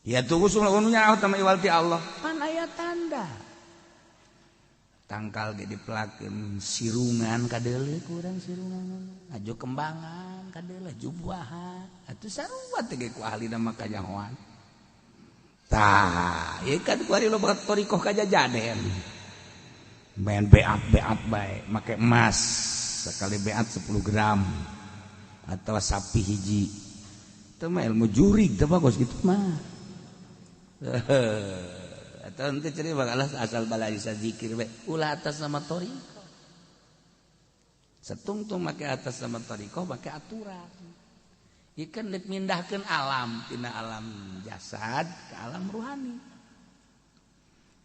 Speaker 1: Ya tuh usul anu nyaho tama iwal ti Allah pan aya tanda tangkal ge dipelakeun sirungan kadeuleu kurang sirungan aju kembangan kadeuleu jubuahan atuh sarua teh ge ku ahlina mah kanyahoan. Tah ieu kan kuari loba thoriqoh kajajaden main beat-beat bae make emas sekali beat 10 gram atau sapi hiji itu mah ilmu jurig teh bagus gitu mah. Atau nanti cerita bakal asal balai zikir bae ulah atas nama thoriqoh setungtung make atas nama thoriqoh make aturan ikan dek mindahkeun alam tina alam jasad ke alam ruhani.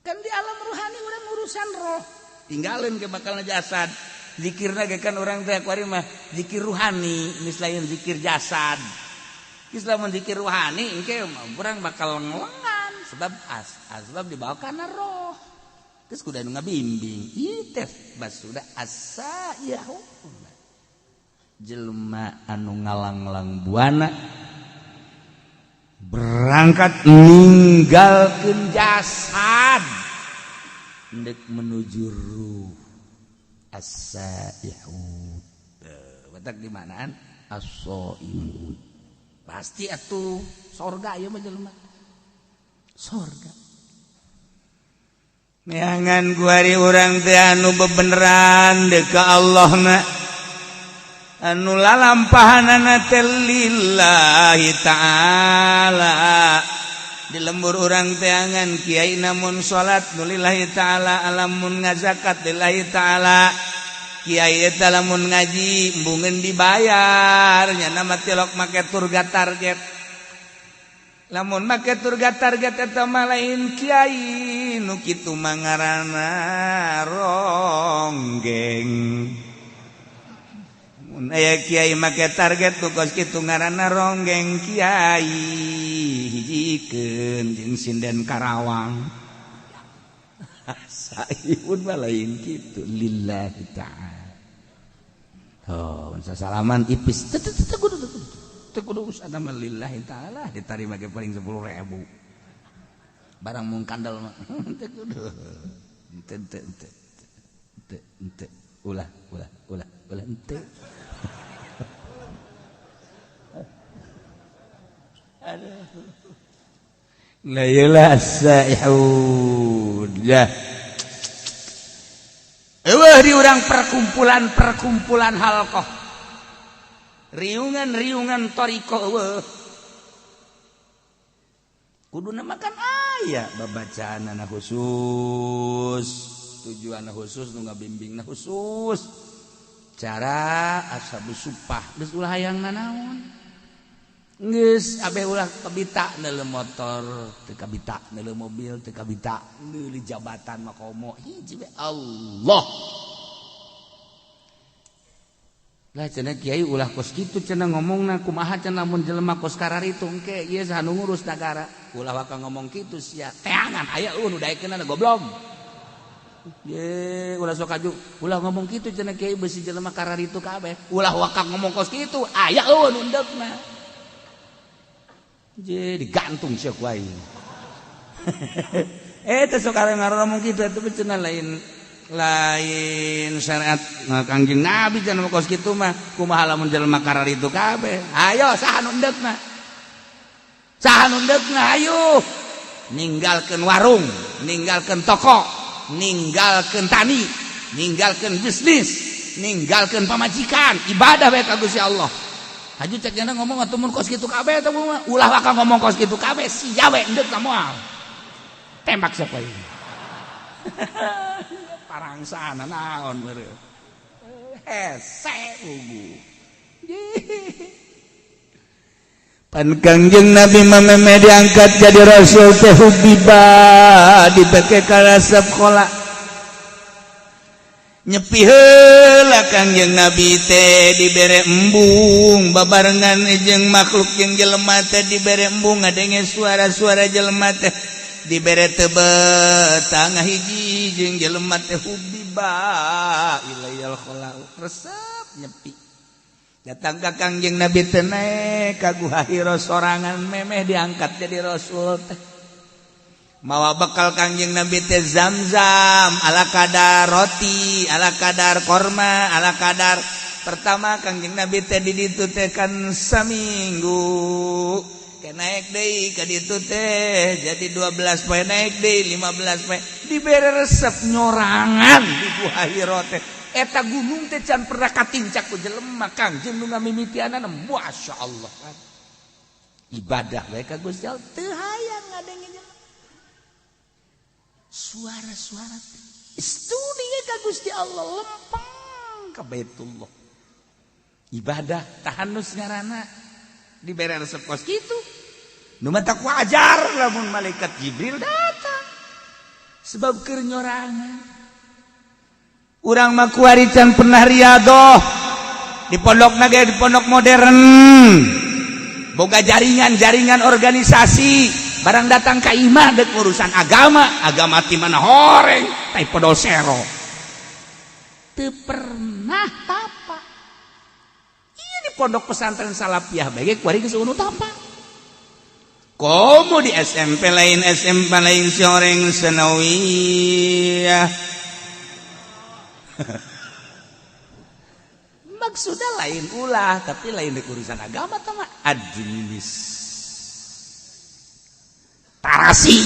Speaker 1: Kan di alam ruhani urang urusan roh tinggalin ke bakal jasad zikirna ge kan urang teh kuari mah zikir ruhani geus lain zikir jasad. Geus lamun zikir ruhani engke urang bakal ngelengan sebab asbab dibawa karena roh terus kudu anu ngabimbing ieu teh basuda asa yahu jelema anu ngalanglang buana berangkat ninggalkeun jasad ndek menuju ruh as-saihun. Batak di manaan as-saimun pasti atuh sorga ieu mah jelema sorga. Neangan kuari urang teh anu bebeneran deuk ka Allahna anu lalampahanana teh lillahi ta'ala. Di lembur urang teangan kiai namun salat nu lillahi ta'ala, alamun ngazakat lillahi ta'ala, kiai eta lamun ngaji embungeun dibayar nya nama tilok make turga target.
Speaker 2: Lamun make turga target eta mah lain kiai nu kitu mah ngaranna ronggeng. Mun aya kiai make target nu kos kitu ngaranna ronggeng kiai hijikeun jeung sinden Karawang. Saihun mah lain kitu lillahi ta'ala. Oh, salaman ipis teu teu kudu teu kudu usah mah lillahi ta'ala ditarima ge paling 10.000. Barang mung kandel mah teu kudu. Teu teu teu teu teu ulah ulah ulah ulah henteu. Aduh. La ilaha saihun. Ya. Eueuh di urang perkumpulan-perkumpulan halqah. Riungan-riungan thariqah eueuh. Kuduna makan aya babacaanana khusus, tujuanna khusus nu ngabimbingna khusus. Cara ashabus supah geus ulah hayang nanaon. Geus abeh ulah kabita neuleuh motor, teu kabita neuleuh mobil, teu kabita neuleuh jabatan mah komo hiji we Allah. Lah cenah kiai ulah kos kitu cenah ngomongna kumaha cenah mun jelema kos kararitu engke ieu saha nu ngurus nagara. Ulah waka ngomong kitu sia teangan aya eueuh nu daekeunana goblok. Ye ulah sok aju ulah ngomong kitu cenah kiai beusi jelema kararitu kabeh. Ulah waka ngomong kos kitu aya eueuh nu endeukna. Je digantung sia ku aing. Teh sok ngomong kitu atuh cenah lain lain syariat Kangjeng Nabi cenah kos kitu mah kumaha lamun jelema kararitu kabeh. Ayo saha nu endeukna? Saha nu endeukna ayo. Ninggalkeun warung, ninggalkeun toko, ninggalkeun tani, ninggalkeun bisnis, ninggalkeun pamajikan, ibadah bae ka Gusti Allah. Haju cek jana ngomong atuh mun kos kitu kabeh teh ulah waka ngomong kos kitu kabeh sia we endeuk moal. Tembak siapa ini? Parangsana naon meureun. Hese ugu. Pan Kangjeng Nabi mah diangkat jadi rasul teh hubiba dipake karasep khola. Nyepi heula Kangjeng Nabi teh dibere embung babarengan jeung makhluk jeung jelema teh dibere embung ngadenge suara-suara jelema teh dibere tebet tangah hiji jeung jelema teh hubiba ilayal khala resep nyepi datang ka Kangjeng Nabi teh naek ka Guha Hira sorangan memeh diangkat jadi rasul teh mawa bekal Kangjeng Nabi teh zam-zam ala kadar roti ala kadar korma ala kadar pertama Kangjeng Nabi teh di ditu teh kan saminggu ke naik deui ka ditu teh jadi 12 poe naik deui 15 poe dibere resep nyorangan di Guha Hira teh eta gunung teh can pernah katincak ku jelema Kangjeng nu ngamimitianana masyaallah kan ibadah bae ka Gusti Allah teu hayang ngadenge jelema suara-suara studi ka Gusti Allah lempeng ka Baitullah ibadah tahanus ngaranna dibere resep kos kitu nu matak wajar lamun malaikat Jibril datang sebab keur nyorangan urang mah kuari can pernah riadoh di pondok ge di pondok modern boga jaringan-jaringan organisasi barang datang ka imah dek urusan agama agama ti mana horeng tai podol sero teu pernah tapa ieu di pondok pesantren Salafiyah bae kuari geus unu tapa komo di SMP lain SMP lain si horeng sanawiyah maksudnya lain ulah tapi lain dek urusan agama tama administrasi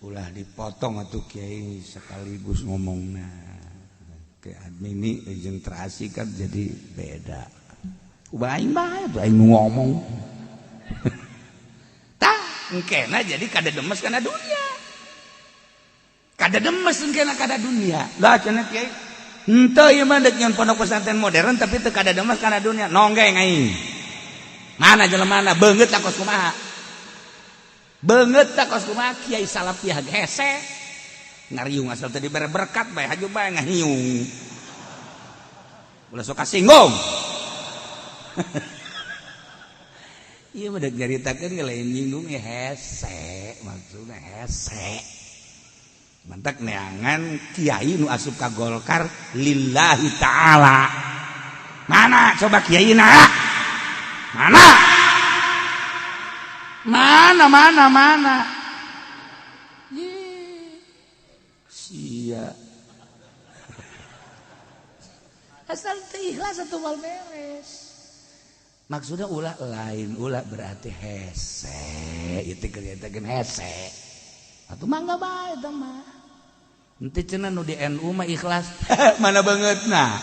Speaker 2: ulah dipotong atuh kiai sekaligus ngomongna ke admini jeung terasi kan jadi beda ubah aing bae tuh aing ngomong tah engkena jadi kada demes kana dunia kada demes engkena kada dunia lah cenah kiai henteu ieu mah deuk nyeun pondok pesantren modern tapi teu kada demes kana dunia nonggeng aing Mana jelemana beungeut kos kumaha? Beungeut kos kumaha kiai salafiyah hese. Ngariung asal tadi dibere berkat bae haju bae ngahiung. Ulah sok kasinggung. Ieu mah deuk nyaritakeun ge lain nyinggung ya hese, maksudna hese. Mantak neangan kiai nu asup ka Golkar lillahi ta'ala. Mana coba kiai na? Mana? Mana mana mana? Sia. Asal teu ikhlas atuh moal beres. Maksudnya ulah lain ulah berarti hese, itu kelihatan hese. Atuh mangga bae eta mah. Henteu cenah nu di NU mah ikhlas. Mana bangetna?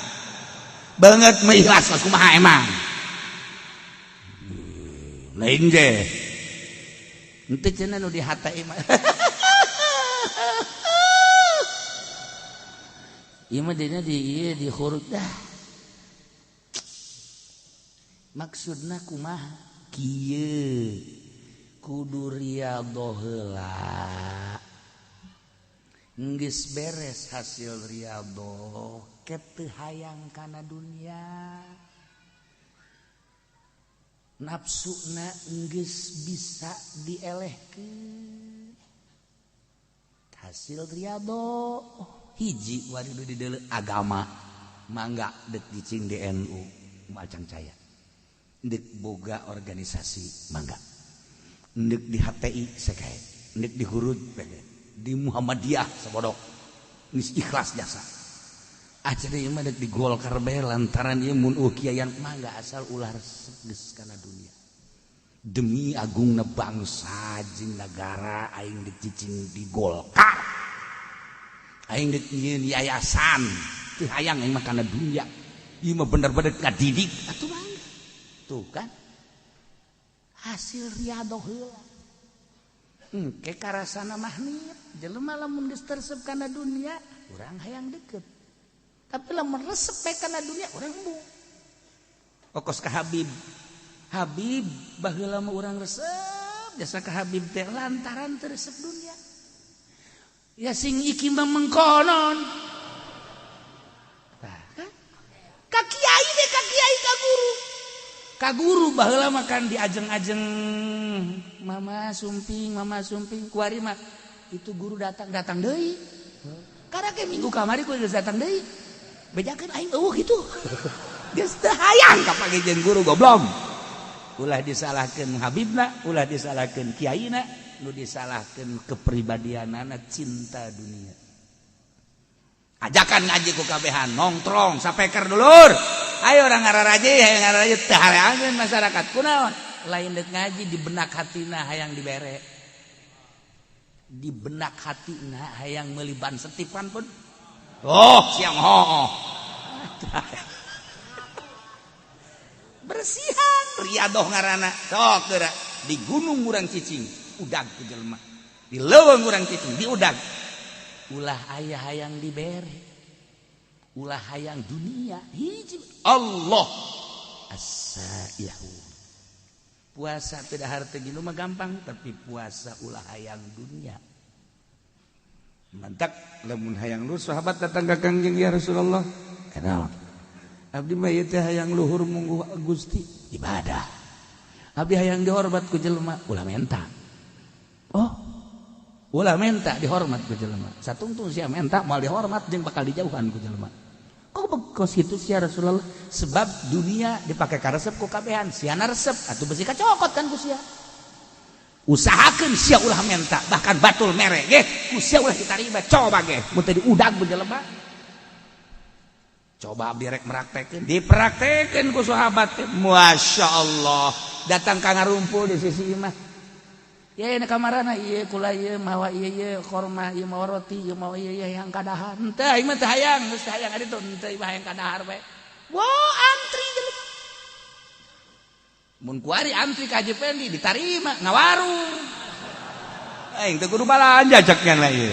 Speaker 2: Banget mah ikhlas kumaha emang? Lain ge. Henteu cenah nu di HTI mah. Ieu mah dina di ieu di huruf dah. Maksudna kumaha? Kieu kudu riyadhoh heula. Geus beres hasil riyadhoh, ke teu hayang kana dunia. Nafsuna geus bisa dielehkeun. Hasil riyadhoh hiji wari nu dideuleu agama mangga deuk cicing di NU macang caya. Ndek boga organisasi mangga, ndek di HTI sekae, ndek di Hurud di Muhammadiyah sabodok geus ikhlas jasa. Acara ieu mah dek di Golkar bae lantaran ieu mun kiaian mangga asal ulah resep geus kana dunia. Demi agungna bangsa jeung nagara aing dek cicing di Golkar. Aing dek nyieun yayasan teu hayang aing mah kana dunia. Ieu mah bener-bener ngadidik atuh mangga. Tuh kan hasil riyadhoh heula. Engke karasana mahnit jelema lamun geus teresep kana dunia urang hayang deket. Tapi lamun resep bae kana dunia urang embung. Okos ka Habib. Habib baheula mah urang resep jasa ka Habib teh lantaran teu resep dunia. Ya sing iki mah mengkonon. Tah kan? Ka kiai deh ka kiai ka guru. Ka guru baheula mah kan diajeng-ajeng mama sumping kuari mah itu guru datang deui. Karena ke minggu kamari ku geus datang deui. Bejakeun aing eueuh kitu. Geus teu hayang ka panggih jeung guru goblok. Ulah disalahkeun habibna, ulah disalahkeun kiaina, nu disalahkeun kepribadianana cinta dunia. Ajakan ngaji ku kabehan nongtrong sapeker dulur. Ayo orang ngararaji, ayo ngararaji teu hareangeun masyarakat. Kunaon? Lain deuk ngaji di benak hatina hayang dibere. Di benak hatina hayang meuli ban setipan pun. Oh, siang hooh. Bersihan riadoh ngaranna. Sok geura di gunung urang cicing, udag ku jelema. Di leuweung urang cicing, diudag. Ulah aya hayang dibere. Ulah hayang dunia hiji Allah as-saihu. Puasa tidak harta gini mah gampang, tapi puasa ulah hayang dunia. Mantak lamun hayang luhur sahabat datang ka Kangjeng ya Rasulullah. Kenal. Abdi mah ieu teh hayang luhur mungguh Gusti ibadah. Abdi hayang dihormat ku jelema ulah menta. Oh, ulah menta dihormat ku jelema. Satungtung sia menta moal dihormat jeung bakal dijauhan ku jelema. Kok kos kitu sia Rasulullah? Sebab dunia dipake karesep ku kabehan, siana resep atuh besi kacokot kan ku sia. Usahakeun sia ulah menta, bahkan batul mere ge ku sia ulah ditarima. Coba ge mun teu diudag ku jelema. Coba abdi rek meraktekeun, dipraktekeun ku sahabat teh. Masya Allah, datang ka ngarumpul di sisi imah. Ya ini kamarana ieu kula ieu mawa ieu ieu korma ieu mawa roti ieu mawa ieu ieu yang kadahar. Henteu aing mah teu hayang, geus teu hayang adi tuh henteu ieu hayang kadahar bae. Wah, antri jelema. Mun kuari antri ka Haji Pendi ditarima ngawarung. Aing teu kudu balanja cek nya ieu.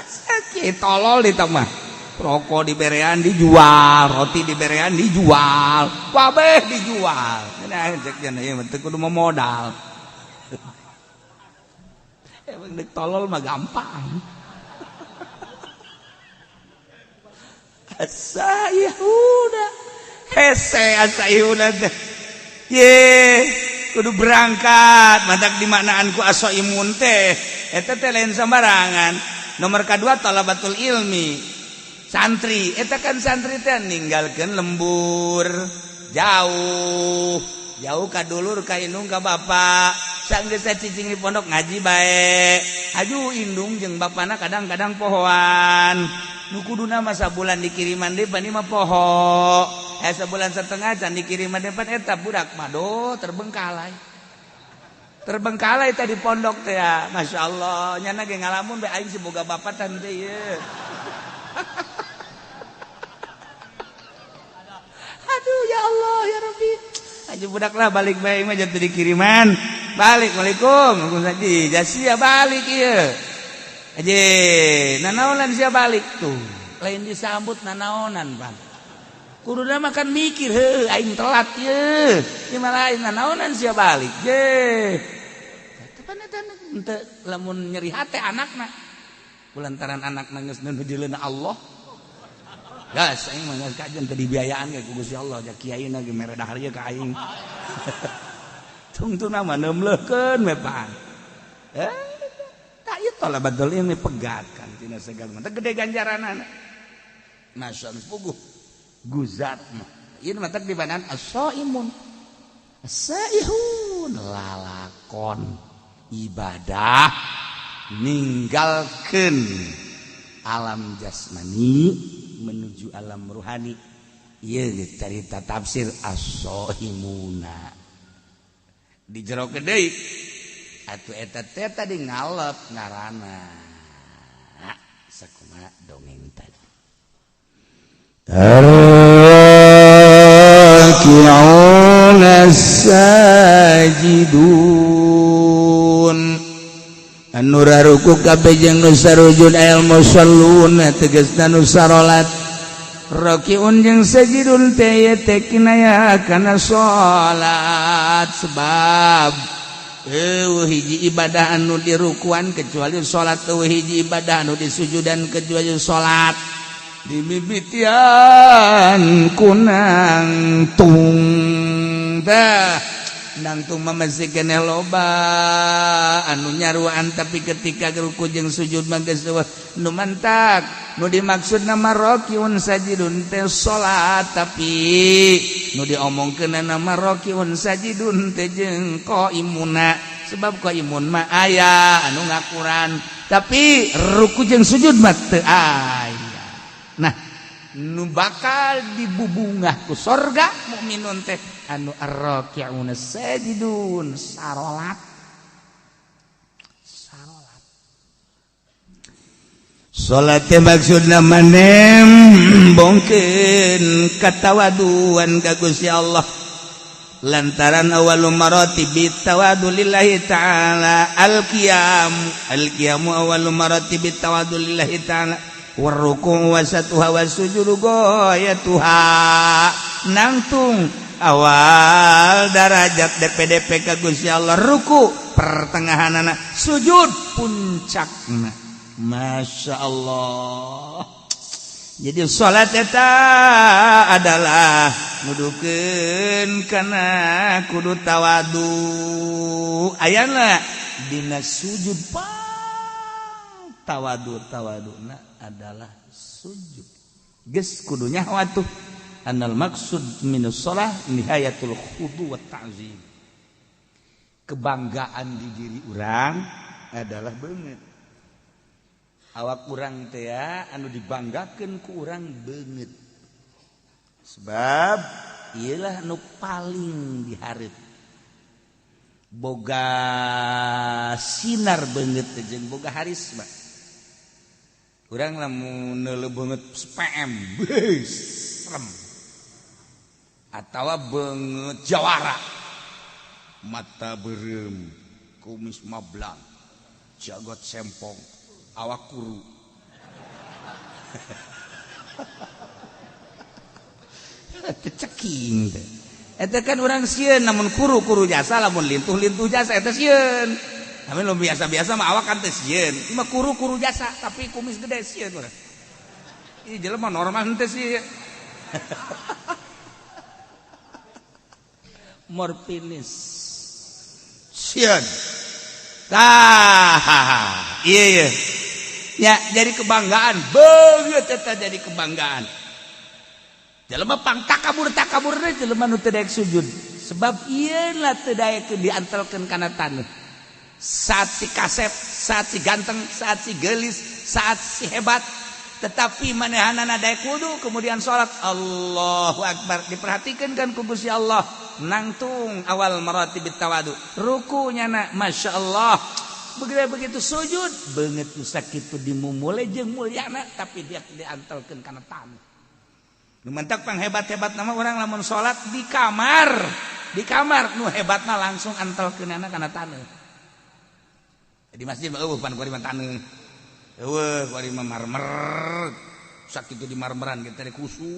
Speaker 2: Sakit tolol di mah. Rokok diberean dijual, roti diberean dijual, kabeh dijual.
Speaker 1: Nah, cek cenah ieu mah teu kudu modal. Emang dek tolol mah gampang. Asaihuna. Hese asaihuna teh. Ye, kudu berangkat. Matak dimaknaan ku asaimun teh. Eta teh lain sembarangan. Nomor kedua talabatul ilmi. Santri, eta kan santri teh ninggalkeun lembur jauh. Jauh ka dulur ka indung ka bapak. Sanggeus cicing di pondok ngaji bae. Aju indung jeung bapana kadang-kadang pohoan. Nu kuduna mah sabulan dikiriman deui pan mah poho. Sabulan setengah can dikiriman deui pan eta budak mah do terbengkalai. Terbengkalai tadi pondok teh ya. Masya Allah, nyana ge ngalamun bae aing si boga bapak tan teh ieu. Aduh ya Allah ya Rabbi. Aja budak lah balik bae mah jatuh dikiriman. Balik, waalaikum. Waalaikumsalam. Jasia balik ieu. Aje, nanaonan sia balik tuh. Lain disambut nanaonan, Bang. Kuduna mah kan mikir, heuh aing telat ieu. Ieu mah lain nanaonan sia balik. Je. Tepan eta henteu lamun nyeri hate anakna. Kulantaran anakna geus nuju leuna Allah. Gas aing mah geus kajen teu dibiayaan ge ku Gusti Allah, ja kiai na ge mere dahar ieu ka aing. Tungtuna mah neumleukeun we pan. Tak ieu talabatul ilmi pegat kan tina segala mah gede ganjaranana. Masya Allah puguh guzat mah. Ieu mah teh dibanan as-saimun. As-saihun lalakon ibadah ninggalkeun alam jasmani menuju alam ruhani. Ieu carita tafsir as-saimuna. Di jero deui atuh eta teh tadi ngalep ngaranna sakumaha dongeng tadi.
Speaker 2: Arraki'una sajidun anu raruku kabeh jeung nu sarujud al musalluna tegasna nu sarolat.
Speaker 1: Rakiun jeung sajidun teh teh kinaya kana salat sebab eueuh hiji ibadah anu dirukuan kecuali salat, eueuh hiji ibadah anu disujudan kecuali salat. Dimimitian kunang tung tah nangtung mah masih keneh loba anu nyaruan, tapi ketika ruku jeung sujud mah geus eueuh nu mantak. Nu dimaksud nama rokiun sajidun teh salat, tapi nu diomongkeun nama rokiun sajidun teh jeung qaimuna, sebab qaimun mah aya anu ngakuran, tapi ruku jeung sujud mah teu aya. Nah, nu bakal dibubungah ku sorga mukminun teh anu arraki'una sajidun sarolat. Sarolat.
Speaker 2: Salat teh maksudna manem bongkeun katawaduan ka Gusti Allah. Lantaran awwalu maratibi tawadu lillahi ta'ala al-qiyam, al-qiyamu awwalu maratibi tawadu lillahi ta'ala warruku wasatuha wasujudu goyatuha. Nangtung awal darajat DPDP ka Gusti Allah ruku pertengahanana, sujud puncakna. Masya Allah. Jadi salat eta adalah nudukeun kana kudu tawadu. Ayana dina sujud pang tawadu, tawaduna adalah sujud. Geus kudu nyaho atuh anal maksud minus shalah nihayatul khudu wa ta'zim.
Speaker 1: Kebanggaan di diri urang adalah beungeut. Awak urang teh anu dibanggakeun ku urang beungeut. Sebab ieulah nu paling dihareup. Boga sinar beungeut teh jeung boga harisma. Urang lamun neuleuh beungeut PM, beuh, serem. Atawa beungeut jawara. Mata beureum, kumis mablang, jagot sempong, awak kuru. Teu ceking teh.
Speaker 2: Eta kan urang sieun namun kuru-kuru jasa lamun lintuh-lintuh jasa eta sieun. Tapi lu biasa-biasa mah awak kan teh sieun. Ieu mah kuru-kuru jasa tapi kumis gede sieun urang. Ih jelema normal henteu sih. Morfinis. Sieun. Tah, iya iya. Ya, jadi kebanggaan, beungeut eta jadi kebanggaan. Jelema pang takabur takaburna jelema nu teu daek sujud. Sebab ieu lah teu daek diantelkeun kana taneuh. Saat si kasep, saat si ganteng, saat si geulis, saat si hebat, tetapi manehanana daek wudu kemudian salat Allahu Akbar diperhatikan kan ku Gusti Allah nangtung awal maratibit tawadu rukunya na Masya Allah begitu sujud beungeut nu sakitu dimumule jeung mulyana tapi dia diantelkeun kana taneuh. Nu mentak panghebat-hebat nama orang lamun salat di kamar nu hebatna langsung antelkeunana kana taneuh. Di masjid mah eueuh pan kuari mah taneuh. Eueuh kuari mah marmer. Sakitu di marmeran kita teh kusu.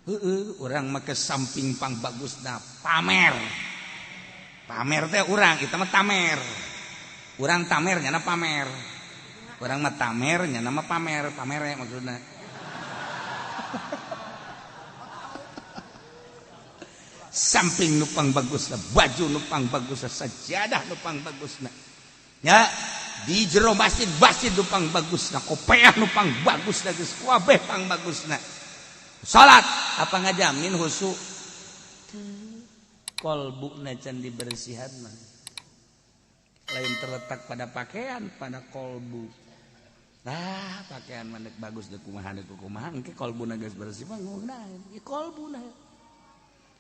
Speaker 2: Heueuh urang mah ke samping pang bagusna pamer. Pamer teh urang eta mah tamer. Urang tamer nyana pamer. Urang mah tamer nyana mah pamer, pamere maksudna. Samping nupang bagusna, baju nupang bagusna, sajadah nupang bagusna. Ya, di jero masjid masjid nupang bagusna, kopeah nupang bagusna, geus kabeh pang bagusna. Salat apa ngajamin khusyuk? Kolbuna can dibersihan mah. Lain terletak pada pakaian, pada kolbu. Nah, pakaian mah bagus deuk kumaha deuk kumaha, engke kolbuna geus bersih mah ngeunaheun. Ieu kolbuna.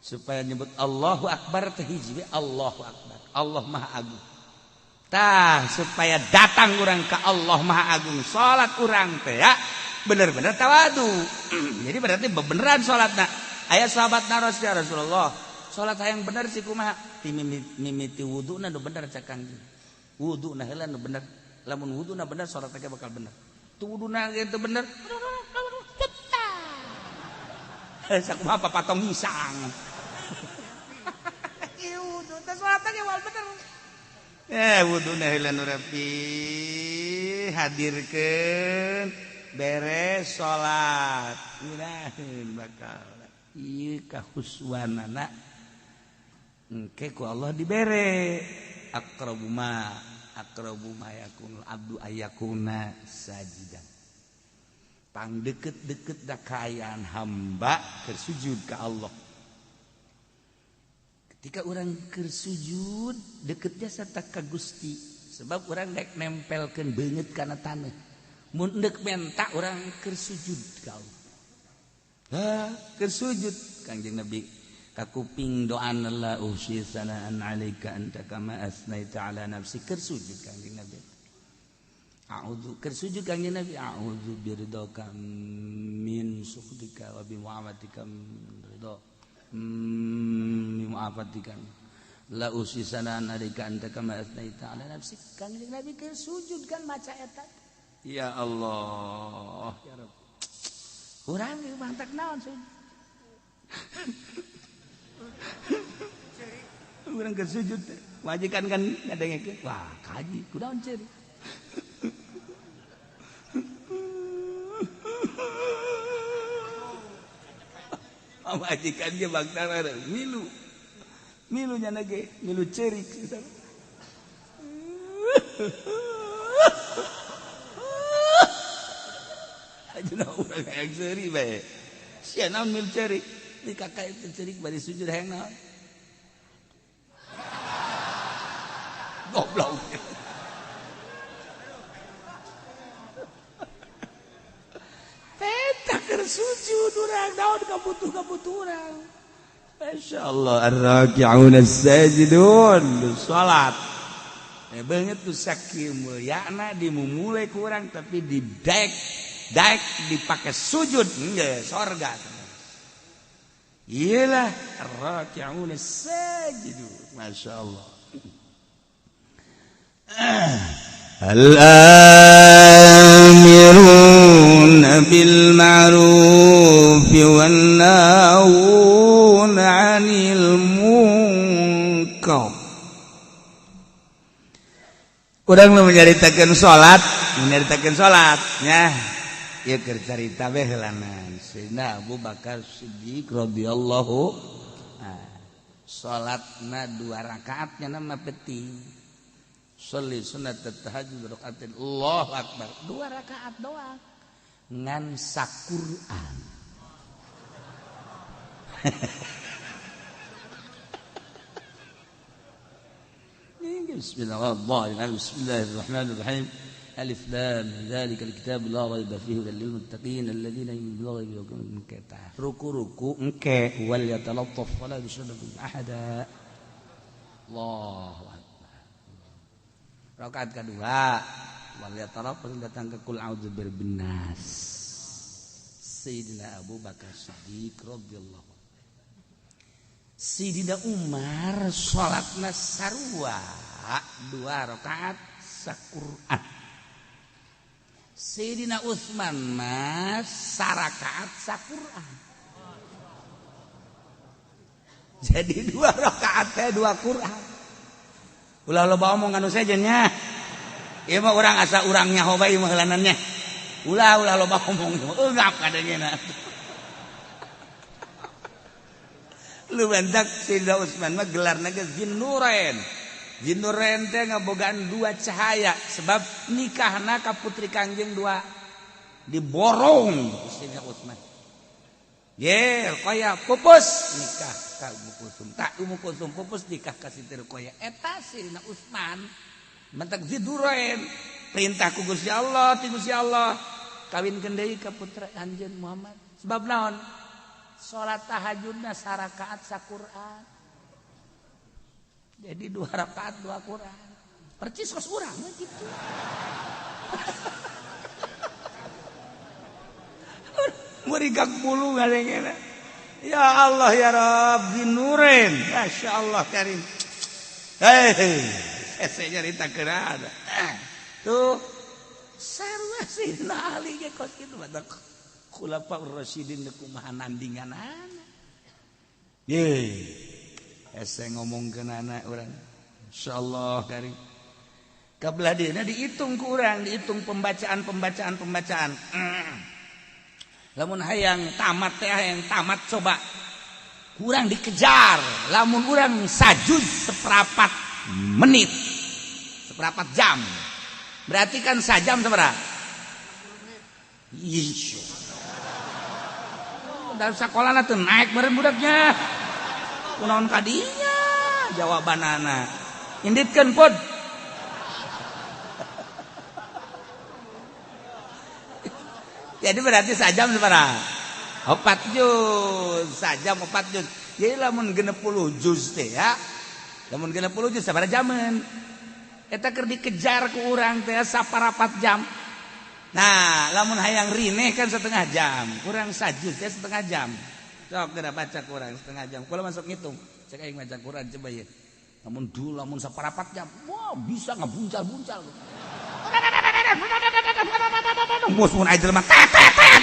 Speaker 2: Supaya nyebut Allahu Akbar teh hiji we Allahu Akbar. Allah Maha Agung. Tah, supaya datang urang ka Allah Maha Agung, salat urang teh ya bener-bener tawadu. Jadi berarti bebeneran salatna. Aya sahabat naros ya Rasulullah, salat hayang bener sih kumaha? Ti mimiti wuduna nu bener cak Kangjeng. Wuduna heula nu bener. Lamun wuduna bener salat teh bakal bener. Tu wuduna ge teu bener. Sakumaha papatong hisang. Ieu wudu teh salat ge wal bener. Wuduna heula nu rapi hadirkeun beres salat. Ngeunaheun bakal ieu kahuswanana engke ku Allah dibere aqrabu ma yakunul abdu ayakuna sajidan. Pang deket-deket da kaayaan hamba keur sujud ka Allah. Ketika orang keur sujud deket jasa tak ka Gusti, sebab orang daek nempelkeun beungeut kana taneuh. Mun deuk menta urang keur sujud ka Allah. Ha, keur sujud Kangjeng Nabi kakuping doana la uhsi sanaan alaika anta kama asnaita ala nafsi keur sujud Kangjeng Nabi. A'udzu keur sujud Kangjeng Nabi a'udzu biridhaka min sukhtika wa bi mu'afatika min ridha min mu'afatika la uhsi sanaan alaika anta kama asnaita ala nafsi. Kangjeng Nabi keur sujud kan maca eta. Ya Allah ya Rabb. Urang ieu mantak naon sujud. Urang keur sujud majikan kan ngadengekeun wah kaji kunaon ceurik. Majikan ge bangsa milu. Milu nya ge milu ceurik. Ajuna urang hayang seuri bae. Sia naon milu ceurik? Di kakak itu ceurik bari sujud hayang naon? Goblok. Eta keur sujud urang naon kabutuh-kabutuh urang. Masyaallah ar-raki'un as-sajidun salat. Beungeut tu sakieu mulyana dimumule ku urang tapi didaek daek dipakai sujud nggak sorga. Iyalah ar-raki'un as-sajidun. Masyaallah.
Speaker 1: Al-amiruna bil ma'ruf wan nahuna 'anil munkar. Urang nu menyaritakeun salat, menyaritakeun salat nya. Ieu keur carita bae heulanan. Sayyidina Abu Bakar Siddiq radhiyallahu salatna 2 rakaat nya nama penting. Sholli sunat tahajud rakaatin, Allahu akbar. 2 rakaat doang. Ngan saquran. Bismillahirrahmanirrahim. Bismillahirrahmanirrahim. Alif lam dzalikal kitab la raiba fihi hudal lil muttaqin alladzina yu'minuna bil ghaibi wa yuqimuna shalah. Ruku-ruku engke wal yatalattaf wala yushriku ahada. Allahu akbar. Rakaat kedua wal yatalattaf datang ke kul a'udzu birabbin nas. Sayyidina Abu Bakar Siddiq radhiyallahu. Sayyidina Umar salatna sarua 2 rakaat saquran. Sayyidina Utsman mah sarakaat saquran. Jadi 2 rakaat teh 2 Quran. Ulah loba omong anu sejen nya. Ieu mah urang asa urang nyaho bae mah heulanannya. Ulah ulah loba omong eungap kadangena. Lu bentak Sayyidina Utsman mah gelarna ge Zinnurain. Zinnurain teh ngabogaan 2 cahaya sebab nikahna ka putri Kangjeng 2 diborong Sayyidina Utsman. Ye, Ruqayyah pupus nikah ka Ummu Kulsum. Tak Ummu Kulsum pupus nikah ka Siti Ruqayyah. Eta Sayyidina Utsman mentak Zinnurain perintah ku Gusti Allah, ti Gusti Allah kawinkeun deui ka putra anjeun Muhammad. Sebab naon? Salat tahajudna sarakaat saquran. Jadi 2 rakaat 2 Quran. Percis kos urang mah kitu. Murigak bulu ngalengena. Ya Allah ya Rabbi nurin. Masyaallah karim. Hei, hese nyarita keun. Tuh sarua Sayyidina Ali ge kos kitu batak. Khulafaur Rasyidin kumaha nandinganana. Ye. Hese ngomongkeun anak urang. Insyaallah karim. Kabelah dieuna dihitung ku urang, dihitung pembacaan-pembacaan pembacaan. Lamun hayang tamat teh hayang tamat coba. Kurang dikejar. Lamun urang sajuz seperempat menit. Seperempat jam. Berarti kan sajam sabaraha? Ih. Dalam sekolah tuh naik meureun budaknya. Kunaon kadinya jawabanana. Inditkeun pod. Jadi berarti sajam sabaraha? 4 juz, sajam 4 juz. Jadi lamun 60 juz teh ya. Lamun 60 juz sabaraha jaman? Eta keur dikejar ku urang teh saparapat jam. Nah, lamun hayang rineh kan setengah jam, kurang sajuz teh setengah jam. Sok geura baca kurang setengah jam. Kula masuk ngitung, cek aing maca Quran coba ye. Lamun dulu lamun saparapat jam, wah bisa ngabuncal-buncal. Mus mun aya jelema tet tet tet.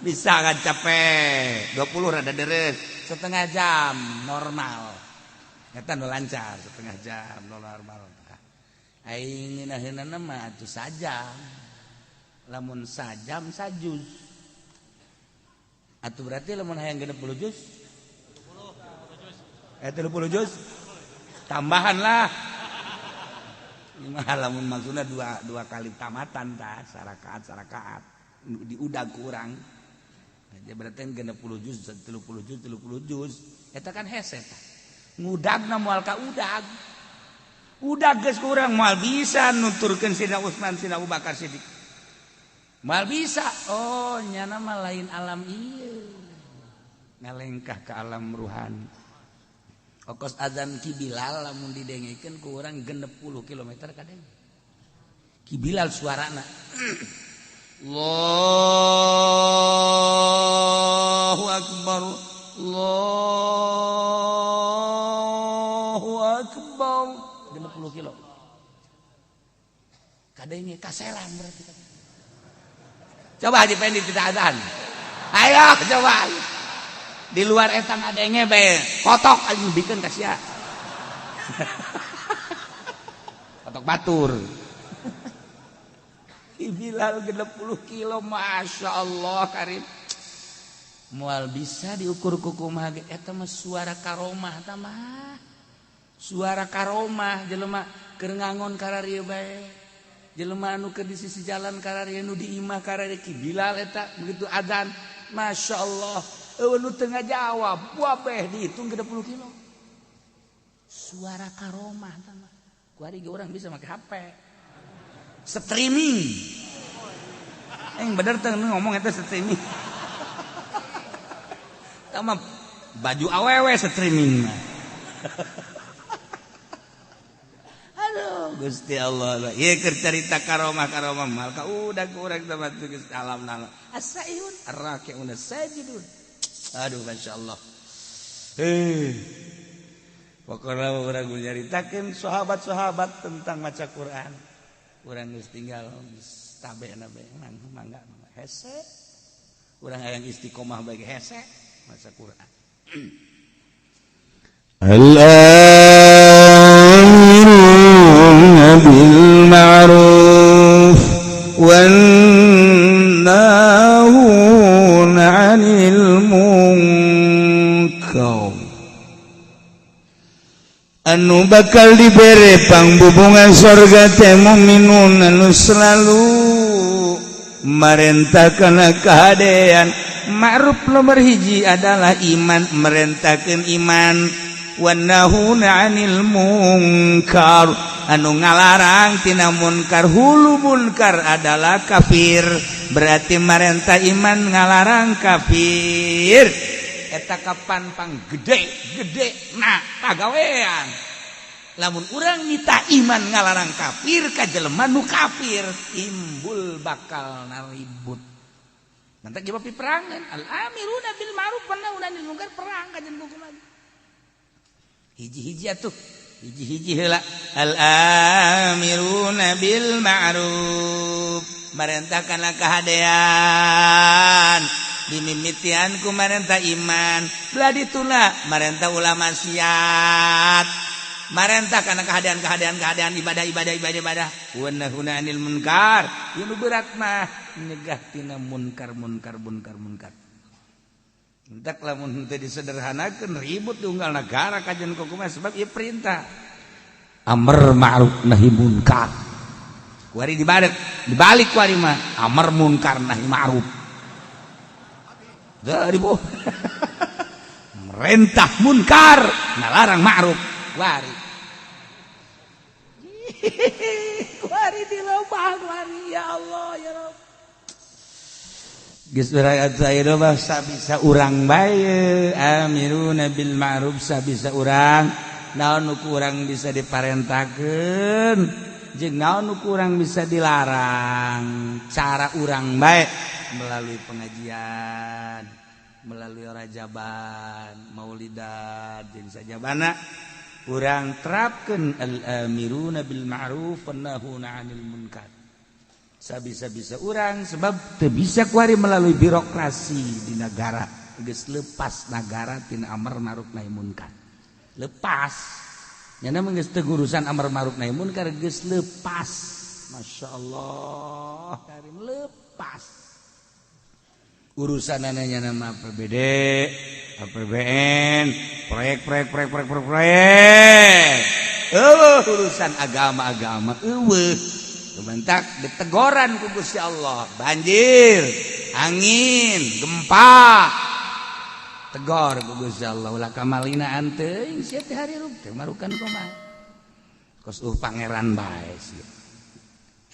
Speaker 1: Bisa kan capek. 20 rada deres, setengah jam normal. Eta nu lancar setengah jam normal. Aing ngeunaheunana mah atuh sajam. Lamun sajam sajuz. Atuh berarti lamun hayang 60 juz? 30 juz. Tambahan lah. Mah lamun maksudna dua kali tamatan tah sarakaat diudag ku urang. Jadi berarti 60 juz, 30 juz, 30 juz. Eta kan hese tah. Ngudagna moal ka udag. Udah geus kurang moal bisa nuturkeun Sayyidina Utsman Sayyidina Abu Bakar Siddiq. Moal bisa. Oh, nyana mah lain alam ieu. Ngalengkah ke alam ruhani. Okos azan Ki Bilal lamun didengekeun ku urang 60 km kadeng. Ki Bilal suarana. Allahu akbar. Allahu akbar. 60 kilo. Kadenge kaselan berarti. Coba Haji Pendi tidak azan.
Speaker 2: Ayo coba di luar eta ngadenge bae kotok anjing bikeun ka sia. Kotok batur. Bilal 60 kilo, Masya Allah karim. Moal bisa diukur ku kumaha ge eta mah suara karomah ta mah. Suara karomah jelema keur ngangon kararieu bae. Jelema anu keur di sisi jalan kararieu, nu di imah kararieu. Ki Bilal eta begitu adzan, Masya Allah, eueuh nu teu ngajawab, wabeh dihitung 60 kilo. Suara karomah ta mah. Kuari ge urang bisa make HP. Streaming. Yang bener teh ngomong eta streaming. Tama baju awewe streaming mah. Aduh Gusti Allah. Ieu keur carita karomah-karomah mal ka udah ku urang teh Gusti alam nala. As-saihun ar-raki'un as-sajidun. Aduh masyaallah. Heh. Pokokna urang nyaritakeun sahabat-sahabat tentang maca Quran. Urang geus tinggal tabe na bae mangga hese. Urang hayang istiqomah bae hese maca Quran.
Speaker 1: Al-amiruna bil ma'ruf wan nahuna 'anil munkar. Anu bakal dibere pangbubungan sorga teh mukminun anu selalu marentahkeun kahadean.
Speaker 2: Ma'ruf nomor hiji adalah iman, merentahkeun iman. Wan nahuna 'anil munkar, anu ngalarang tina munkar. Hulu munkar adalah kafir, berarti marentah iman ngalarang kafir. Eta kapan pang gede-gede nah pagawean. Lamun urang nita iman ngalarang kafir ka jelema nu kafir, timbul bakal naribut. Nanti jawab peperangan. Al amiruna bil ma'ruf wan nahuna 'anil munkar, perang kajen hukum lagi. Hiji-hiji atuh, hiji-hiji heula. Al amiruna bil ma'ruf, marentahkanlah kahadean. Dimimitian ku marentah iman, belah dituna marentah ulama maksiat, marentah karena kehadean kehadean kehadean ibadah ibadah ibadah ibadah. Wa nahuna 'anil munkar, ieu nu berat mah nyegah tina munkar munkar munkar munkar. Entak lamun teu disederhanakeun ribut di unggal negara kajian kumaha, sebab ieu perintah amar ma'ruf nahi munkar. Kuari dibalik, dibalik kuari mah amar munkar nahi ma'ruf. Dari bu merentah munkar ngalarang ma'ruf. Kuari kuari di lobang kuari, ya Allah ya Rabb. Geus urang sabisa urang bae amiruna bil ma'ruf, sabisa urang naon nu kurang bisa diparentakeun jeung naon nu kurang bisa dilarang, cara urang bae melalui pengajian, melalui rajaban, maulidan jeung sajabana urang terapkeun al amiruna bil ma'ruf wan nahuna 'anil munkar. Sabisa-bisa urang, sebab teu bisa kuari melalui birokrasi di negara. Geus lepas negara tina amar ma'ruf nahi munkar, lepas nyana mah geus teu urusan amar ma'ruf nahi munkar, geus lepas. Masya Allah karim, lepas urusan nyana mah APBD, APBN, proyek proyek proyek proyek proyek proyek, urusan agama-agama eueuh. Kebentak ditegoran ku Gusti Allah, banjir, angin, gempa, tegor ku Gusti Allah, ulah kamalina teuing sia teh harirup teh marukan kumaha. Kos pangeran bae sia.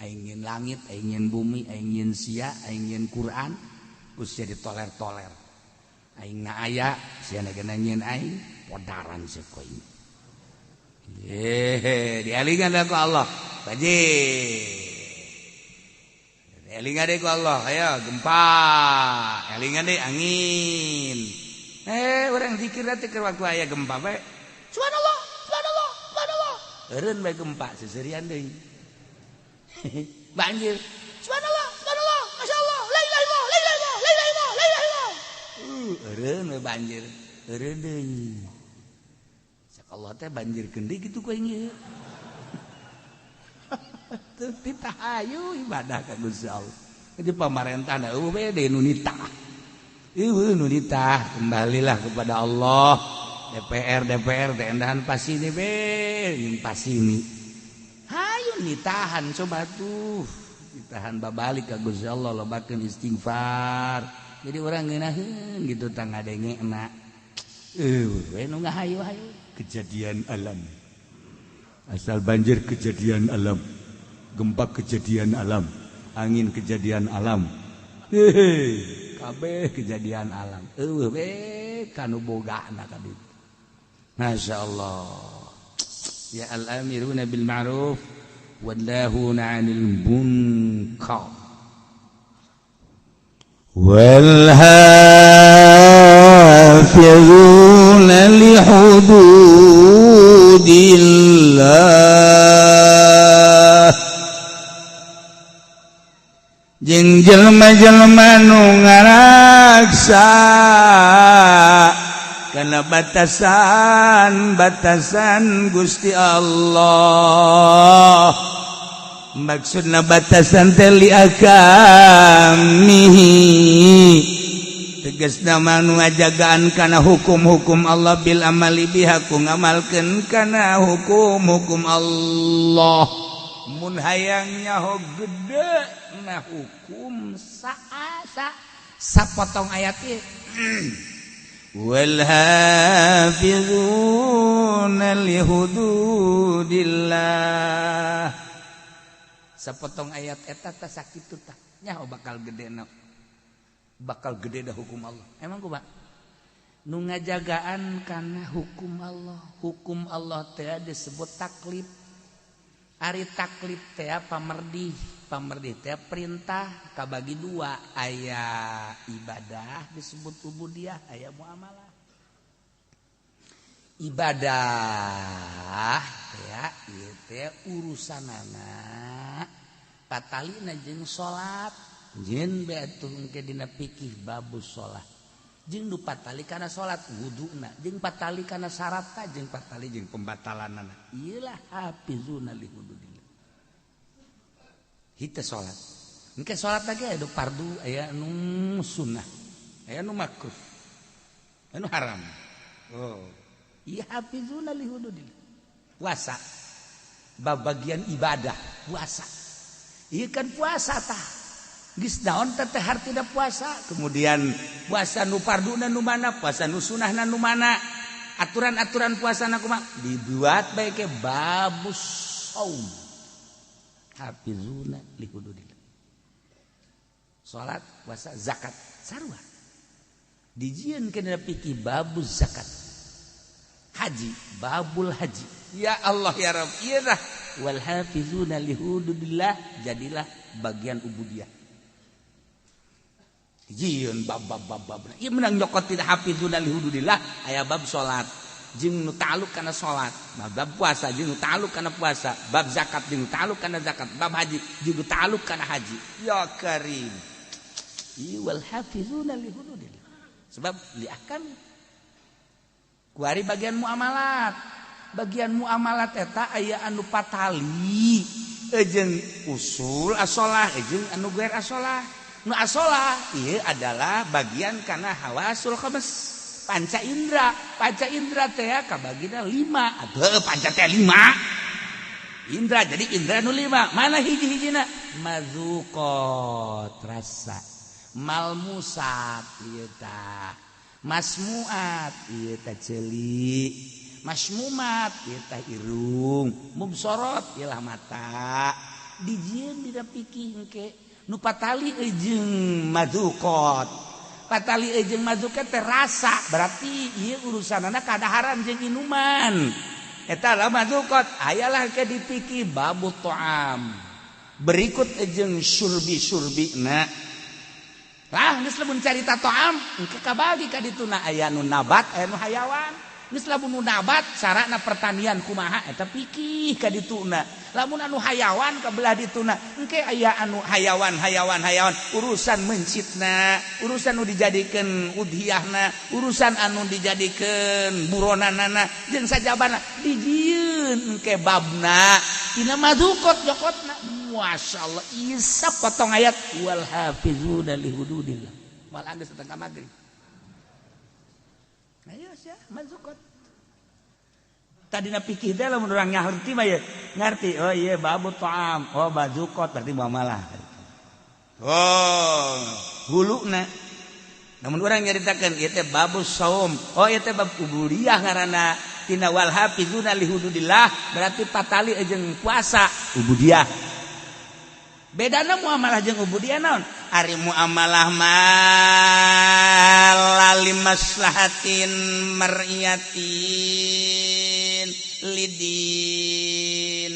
Speaker 2: Aing nyeun langit, aing nyeun bumi, aing nyeun sia, aing nyeun Quran, ku sia ditoler-toler. Aing na aya, sia na nyeun aing, podaran sia ku aing. Ye, dialingan ku Allah. Banjir. Elingan deh ku Allah, ayo gempa, elingan deh angin. Orang zikir nanti ke waktu aya gempa bae. Subhanallah, subhanallah, subhanallah. Eureun bae gempa seserian deui. Banjir. Subhanallah, subhanallah, masyaallah, la ilaha illallah, la ilaha illallah, la ilaha illallah, la ilaha illallah. Eureun we banjir, eureun deui. Cek Allah teh banjirkeun deui kitu ku aing ieu. Teu ditahayu ibadah ka Gusti Allah. Jadi pamarentah da eueuh we deui nu nitah. Eueuh nu nitah, kembalilah kepada Allah. DPR DPR teh endahan pasini be, jeung pasini. Hayu nitahan coba tuh. Ditahan babalik ka Gusti Allah lobakeun istighfar. Jadi orang ngeunaheun gitu tah ngadengena. Eueuh we nu ngahayu-hayu
Speaker 1: kejadian alam. Asal banjir kejadian alam, gempa kejadian alam, angin kejadian alam. Hehe, kabeh kejadian alam. Eueuh we kanu bogana ka ditu. Masya Allah. Ya al-amiruna bil ma'ruf wallahuna 'anil munkar.
Speaker 2: Wal hafizuna li hududillah. Jeung jelema-jelema nu ngaraksa kana batasan-batasan Gusti Allah. Maksudna batasan teh li akamihi, tegasna mah nu ngajagaan kana hukum-hukum Allah bil amali biha ku ngamalkeun kana hukum-hukum Allah. Mun hayang nyaho gede na hukum saasa sapotong ayat ieu. Wal hafizuna li hududillah. Sapotong ayat eta tah sakitu tah nyaho bakal gede na, bakal gede dah hukum Allah. Emang kumaha? Nu ngajagaan kana hukum Allah. Hukum Allah teh disebut taklif. Ari taklif teh pamerdih, pamerdih teh perintah kabagi dua, aya ibadah disebut ubudiyah, aya muamalah. Ibadah teh ieu teh urusanana patalina jeung salat, jeung bae atuh engke dina fikih babus salat. Jeung nu patali kana salat wuduna, jeung patali kana syaratna, jeung patali jeung pembatalanana. Ieulah hafizuna li hududillah. Hita salat. Engke salat lagi aya nu fardu, aya nu sunnah, aya nu makruh, aya nu haram. Oh, ieu hafizuna li hududillah. Puasa babagian ibadah puasa. Ieu kan puasa tah. Geus naon teh hartina puasa? Kemudian puasa nu farduna nu mana, puasa nu sunahna nu mana? Aturan-aturan puasana kumaha? Dibuat bae ke babus saum. Hafizuna li hududillah. Salat, puasa, zakat, sarua. Dijieun kana fikih babus zakat. Haji, babul haji. Ya Allah ya Rabb, ieu tah wal hafizuna li hududillah jadilah bagian ubudiyah. Jieun bab bab bab bab. Ieu menang nyokot tidak hafizuna li hududillah aya bab salat jeung nu ta'alluq kana salat, bab puasa jeung nu ta'alluq kana puasa, bab zakat jeung nu ta'alluq kana zakat, bab haji jeung nu ta'alluq kana haji. Ya Karim. Ieu wal hafizuna li hududillah. Sebab li ahkam kuari bagian muamalat. Bagian muamalat eta aya anu patali jeung usul asolah jeung anu gair asolah. Nu asolah ieu adalah bagian kana hawasul khams, panca indra. Panca indra teh kabagina 5. Atuh panca teh 5. Indra jadi indra nu 5. Mana hiji-hijina? Mazuqat rasa, malmusat ieu tah, masmuat ieu tah ceuli, masmumat ieu tah irung, mubsorot ieu lah mata. Dijieun dina pikih engke nu patali jeung madukot, patali jeung madukot teh rasa, berarti ieu urusanana kadaharan jeung inuman. Eta lah madukot, ayalah ke dipikir babu to'am. Berikut jeung surbi-surbina. Lah geus lamun carita to'am engke kabagi ka dituna aya nu nabat, aya nu hayawan. Geus lamun nu nabat sarana pertanian kumaha eta pikih ka dituna. Lamun anu hayawan ka belah dituna. Engke aya anu hayawan hayawan hayawan urusan mencitna, urusan nu dijadikeun udhiyahna, urusan anu dijadikeun buronanana jeung sajabana dijieun engke babna tina madukot jokotna. Masyaallah isap potong ayat wal hafizuna li hududillah. Mal geus datang ka magrib. Ayo sia mazukot. Tadina pikir teh lamun urang ngarti mah ye, ngarti oh iya babu ta'am, oh bazukot berarti muamalah. Oh, huluna. Namun urang nyaritakeun ieu teh babu saum, oh ieu teh bab ubudiyah ngaranna tina wal hafizuna li hududillah berarti patali jeung puasa ubudiyah. Bedana muamalah jeung ubudiyah naon? Ari muamalah mah lali maslahatin mar'iyatin lidin.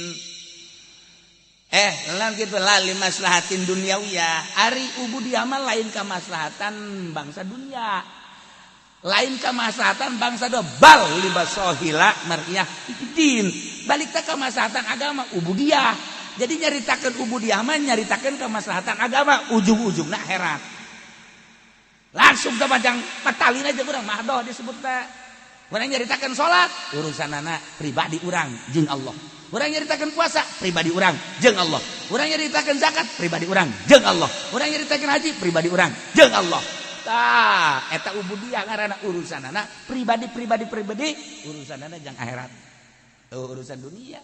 Speaker 2: Lain gitu lali maslahatin duniawiyah. Ari ubudiyah mah lain kamaslahatan bangsa dunia. Lain kamaslahatan bangsa do bal libasohila mar'iyah din. Balik teh kamaslahatan agama ubudiyah. Jadi nyaritakeun ubudiyah mah nyaritakeun kemaslahatan agama ujung-ujungna akhirat. Langsung ke panjang patalin aja urang mahdoh disebutna. Urang nyaritakeun salat urusanana pribadi urang jeung Allah. Urang nyaritakeun puasa pribadi urang jeung Allah. Urang nyaritakeun zakat pribadi urang jeung Allah. Urang nyaritakeun haji pribadi urang jeung Allah. Tah, eta ubudiyah ngaranna urusanana pribadi pribadi pribadi urusanana jeung akhirat. Urusan dunia.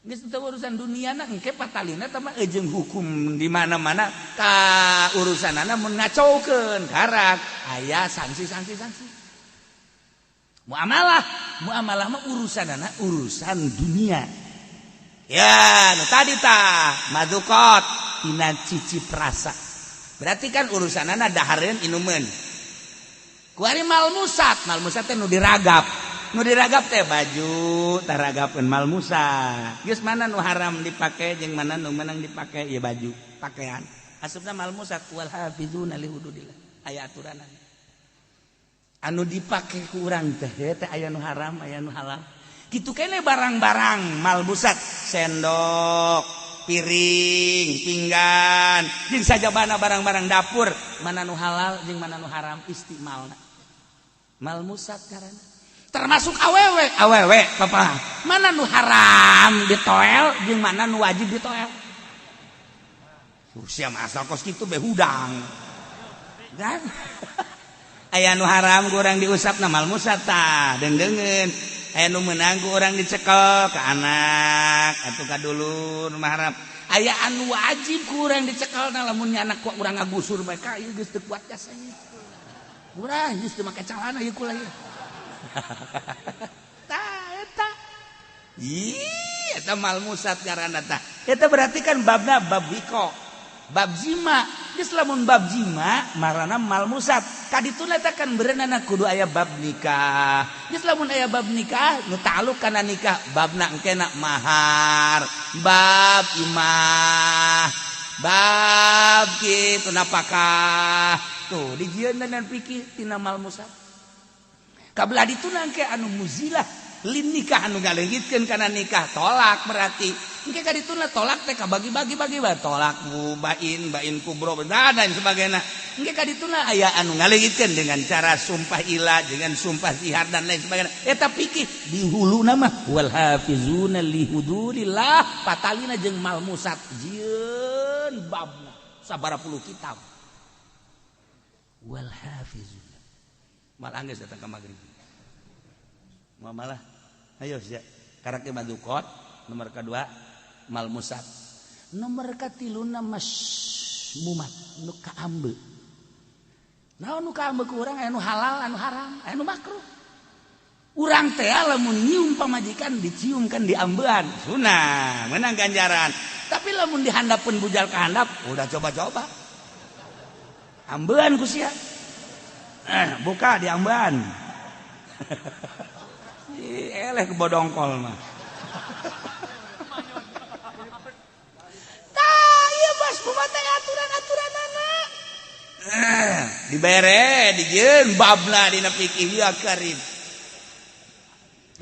Speaker 2: Geus teu urusan dunia na engke patalina teh mah jeung hukum di mana-mana ka urusanana mun ngacaukeun karak aya sanksi-sanksi sanksi. Muamalah, muamalah mah urusanana urusan dunia. Ya, nu tadi tah madukot tina cicip rasa. Berarti kan urusanana dahareun inumeun. Kuari malmusat, malmusat teh nu diragap. Nu diragap teh baju taragapkeun malmusa. Geus mana nu haram dipake jeung mana nu menang dipake ieu baju, pakaian. Asupna malmusat wal hafizuna li hududillah. Aya aturanana. Anu dipake ku urang teh teh aya nu haram, aya nu halal. Kitu kene barang-barang malmusat, sendok, piring, pinggan, jeung sajabana barang-barang dapur, mana nu halal jeung mana nu haram istimalna. Malmusat karana. Termasuk awewe, awewe papa. Mana nu haram ditoel jeung mana nu wajib ditoel. Sia asal kos kitu be hudang. Dan aya nu haram ku urang diusapna malmusat tah, deungdeungeun. Aya nu meunang ku urang dicekel ka anak atuh ka dulur mah haram. Aya anu wajib ku urang dicekelna lamun nya anak ku urang ngagusur bae ka ieu geus teu kuat jasanya. Urang geus teu make calana ieu kula ieu. Tah eta. Ih, eta malmusat ngaranna tah. Eta berarti kan babna bab wiko, bab jima. Geus lamun bab jima marana malmusat. Kadituna teh kan berenana kudu aya bab nikah. Geus lamun aya bab nikah nu ta'alluq kana nikah babna engkena mahar, bab imah, bab kitu napakah. Tuh dijieun dan pikir tina malmusat. Kabelah dituna engke anu muzilah lin nikah anu ngaleungitkeun kana nikah tolak berarti engke ka dituna tolak teh kabagi-bagi bagi bae tolak bain bain kubro dan lain sebagainya. Engke ka dituna aya anu ngaleungitkeun dengan cara sumpah ilah dengan sumpah zihar dan lain sebagainya. Eta pikir di huluna mah wal hafizuna li hududillah patalina jeung malmusat jieun babna sabaraha puluh kitab wal hafizuna. Mal anggeus datang ka magrib. Muamalah. Ayo sia. Karakter madukot nomor kedua malmusat. Nomor katiluna masmumat nu kaambe. Naon nu kaambe ku urang aya nu halal, anu haram, aya nu makruh. Urang teh lamun nyium pamajikan dicium kan diambean, sunah, menang ganjaran. Tapi lamun dihandapeun bujal ka handap, udah coba-coba. Ambean ku sia. Buka diambean. Eleh kebodongkol mah. Tah, ieu bos kumaha teh aturan-aturanana. Dibere dijieun babna dina fikih ya karim.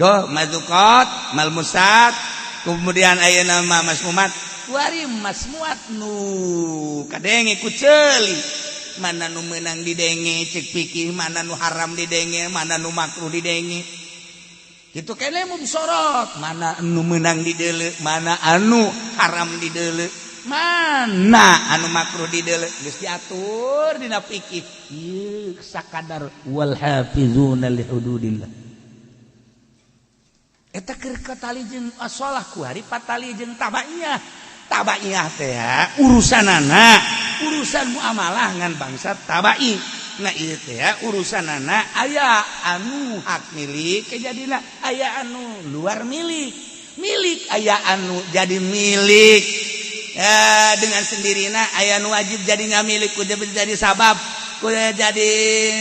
Speaker 2: Doh, madzuqat, malmusat, kemudian aya nama masmumat. Kuari masmuat nu kadenge ku ceuli. Mana nu meunang didenge cek pikir, mana nu haram didenge, mana nu makruh didenge. Kitu kene mubsorot, mana nu meunang dideuleu, mana anu haram dideuleu, mana anu makruh dideuleu, geus diatur dina fikih. Ieu sakadar wal hafizuna li hududillah. Eta keur katali jeung asolah kuari patali jeung tabaiyah. Tabaiyah teh urusanana urusan muamalah ngan bangsa tabai. Nah ieu teh urusanana aya anu hak milik kejadina, aya anu luar milik. Milik aya anu jadi milik dengan sendirina, aya nu wajib jadi ngamilik ku jadi sabab ku jadi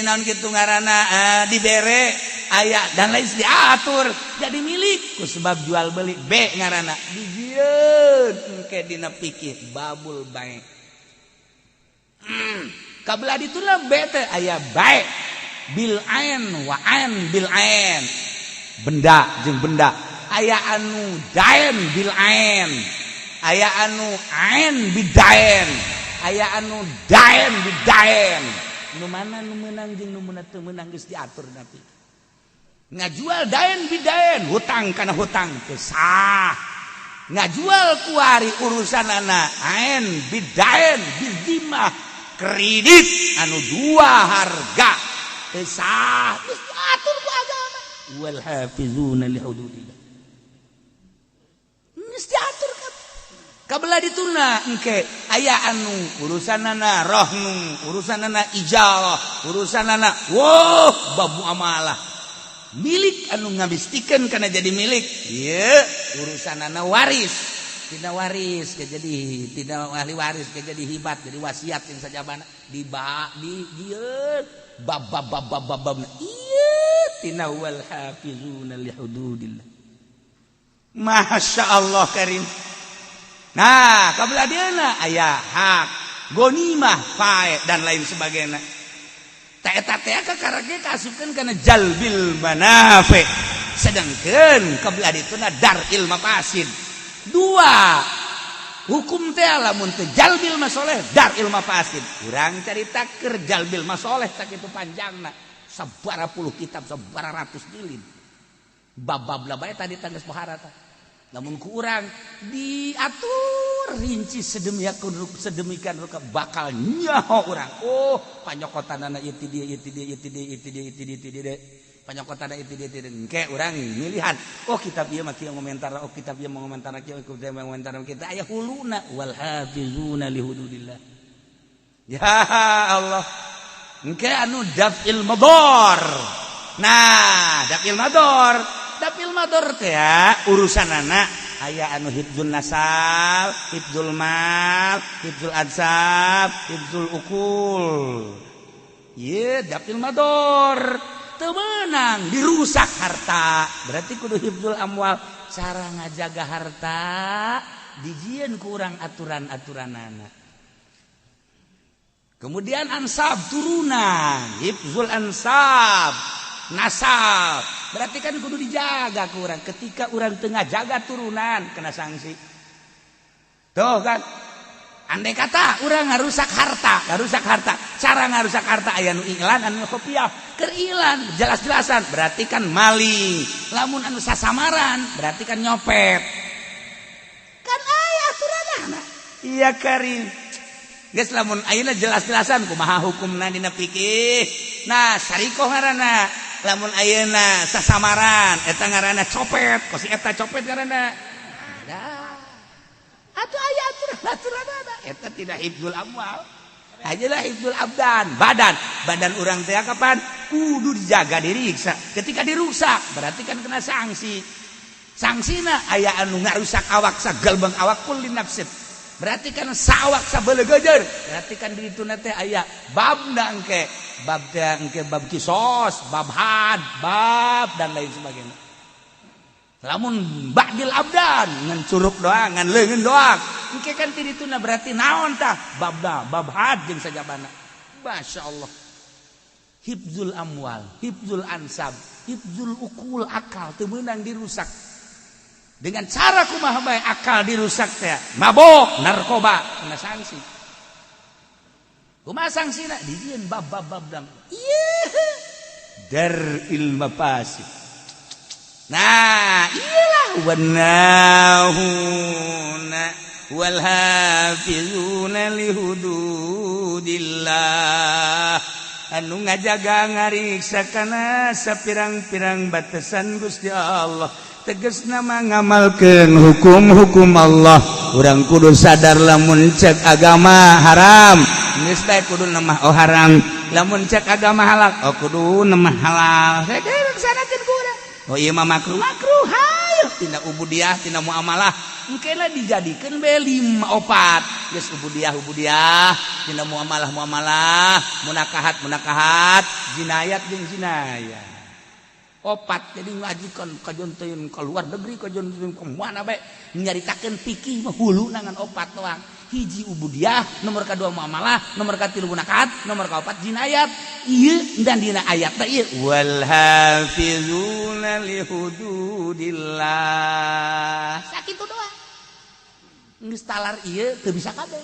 Speaker 2: naon kitu ngaranna dibere aya dan lain diatur jadi milik ku sebab jual beli B ngaranna dijieun engke dina pikir babul bai. Kabelah dituna B teh aya bai bil ain wa ain bil ain, benda jeung benda, aya anu dain bil ain, aya anu ain bidain, aya anu dain bidain. Nu mana nu meunang jeung nu teu meunang geus diatur. Tapi ngajual dain bidain, hutang kana hutang teu sah. Ngajual kuari urusanana ain bidain bizimah, kredit anu dua harga teu sah, geus diatur ku agama. Wal hafizuna li hududillah, geus diatur. Kabelah dituna engke aya anu urusanana rohnu, urusanana ijarah, urusanana wow bab muamalah milik anu ngabistikeun kana jadi milik ieu urusanana waris, tidak waris ke jadi tidak ahli waris ke jadi hibat, jadi wasiat yang sajabana di ba di dieu bab bab bab bab bab bab ieu tina wal hafizuna li hududillah. Masya Allah karim. Nah, kabelah dieuna aya hak gonimah, fae dan lain sebagainya. Ta eta teh kakara ge kaasupkeun kana jalbil manafi. Sedangkan kabelah dituna dar'il mafasid. Dua hukum teh lamun teu jalbil masoleh, dar'il mafasid. Urang carita keur jalbil masoleh tak itu panjangna. Sabara puluh kitab, sabara ratus jilid. Bab-bab bae tadi tangges pohara tah. Namun kurang diatur rinci sedemikian sedemikian rupa bakal nyaho urang. Oh, panyokotanana ieu ti dieu, ieu ti dieu, ieu ti dieu, ieu ti dieu, ieu ti dieu, ti dieu. Panyokotanana ieu ti dieu, ti dieu. Engke urang milihan. Oh, kitab ieu mah kieu ngomentar, oh kitab ieu ngomentar kieu, kitab ieu ngomentar kita aya huluna wal hafizuna li hududillah. Ya Allah. Engke anu daf'il madar. Nah, daf'il madar. Daf'il madar teh urusan anak aya anu hifdzul nasab, hifdzul mal, hifdzul ansab, hifdzul ukul. Ye, daf'il madar. Teu meunang dirusak harta. Berarti kudu hifdzul amwal. Cara ngajaga harta dijieun kurang aturan-aturanana. Kemudian ansab turunan, hifdzul ansab, nasab. Berarti kan kudu dijaga kurang. Ketika orang tengah jaga turunan kena sanksi. Tuh kan. Andai kata orang ngarusak harta, ngarusak harta. Cara ngarusak harta aya nu iklan, anu kopiah. Keur ilan jelas-jelasan berarti kan maling. Lamun anu sasamaran berarti kan nyopet. Kan aya aturanana. Iya karim. Geus lamun ayeuna jelas-jelasan kumaha hukumna dina fikih. Nah, sarikoh ngaranna. Lamun ayeuna sasamaran eta ngaranna copet, kos eta copet ngaranna. Dah. Atuh aya aturan-aturanana. Eta tidak hifdzul amwal. Ajalah hifdzul abdan, badan. Badan urang teh kapan kudu dijaga, diriksa. Ketika dirusak berarti kan kena sanksi. Sanksina aya anu ngarusak awak sagalbang awak kulli nafsin. Berarti kan sawak sabelegejer. Berarti kan di ditu teh aya babna engke. Bab teh engke bab kisos, bab had, bab dan lain sebagainya. Lamun ba'dil abdan ngan curug doang, ngan leungeun doang. Engke kan ti dituna berarti naon tah? Babna, bab had jeung sajabana. Masya Allah. Hifzul amwal, hifzul ansab, hifzul ukul, akal teu meunang dirusak. Dengan cara kumaha bae akal dirusak teh, mabok, narkoba, kena sanksi. Kumaha sanksina? Dijieun bab-bab bab dam. Ieu dar'il mafasid. Nah, iyalah wanahuna wal hafizuna lihududillah, anu ngajaga ngariksa kana sapirang-pirang batasan Gusti Allah, tegasna mah ngamalkeun hukum-hukum Allah. Urang kudu sadar lamun cek agama haram, geus bae kudu nemah oh haram, lamun cek agama halal, oh kudu nemah halal. Saya laksanakeun ku urang. Oh ieu mah makruh, makruh hayu tina ubudiah, tina muamalah. Engkena dijadikeun be lima opat geus, ubudiah ubudiah, tina muamalah muamalah, munakahat munakahat, jinayat jeung jinayat, opat. Jadi ngajikan kajon teuing ka luar negeri, kajon teuing ka mana bae, nyaritakeun fikih mah hulu nangan opat doang: hiji ubudiah, nomor kedua muamalah, nomor katilu munakahat, nomor kaopat jinayat. Ieu dan dina ayat teh ieu wal hafizuna li hududillah, sakitu doang. Geus talar ieu teu bisa kabeh,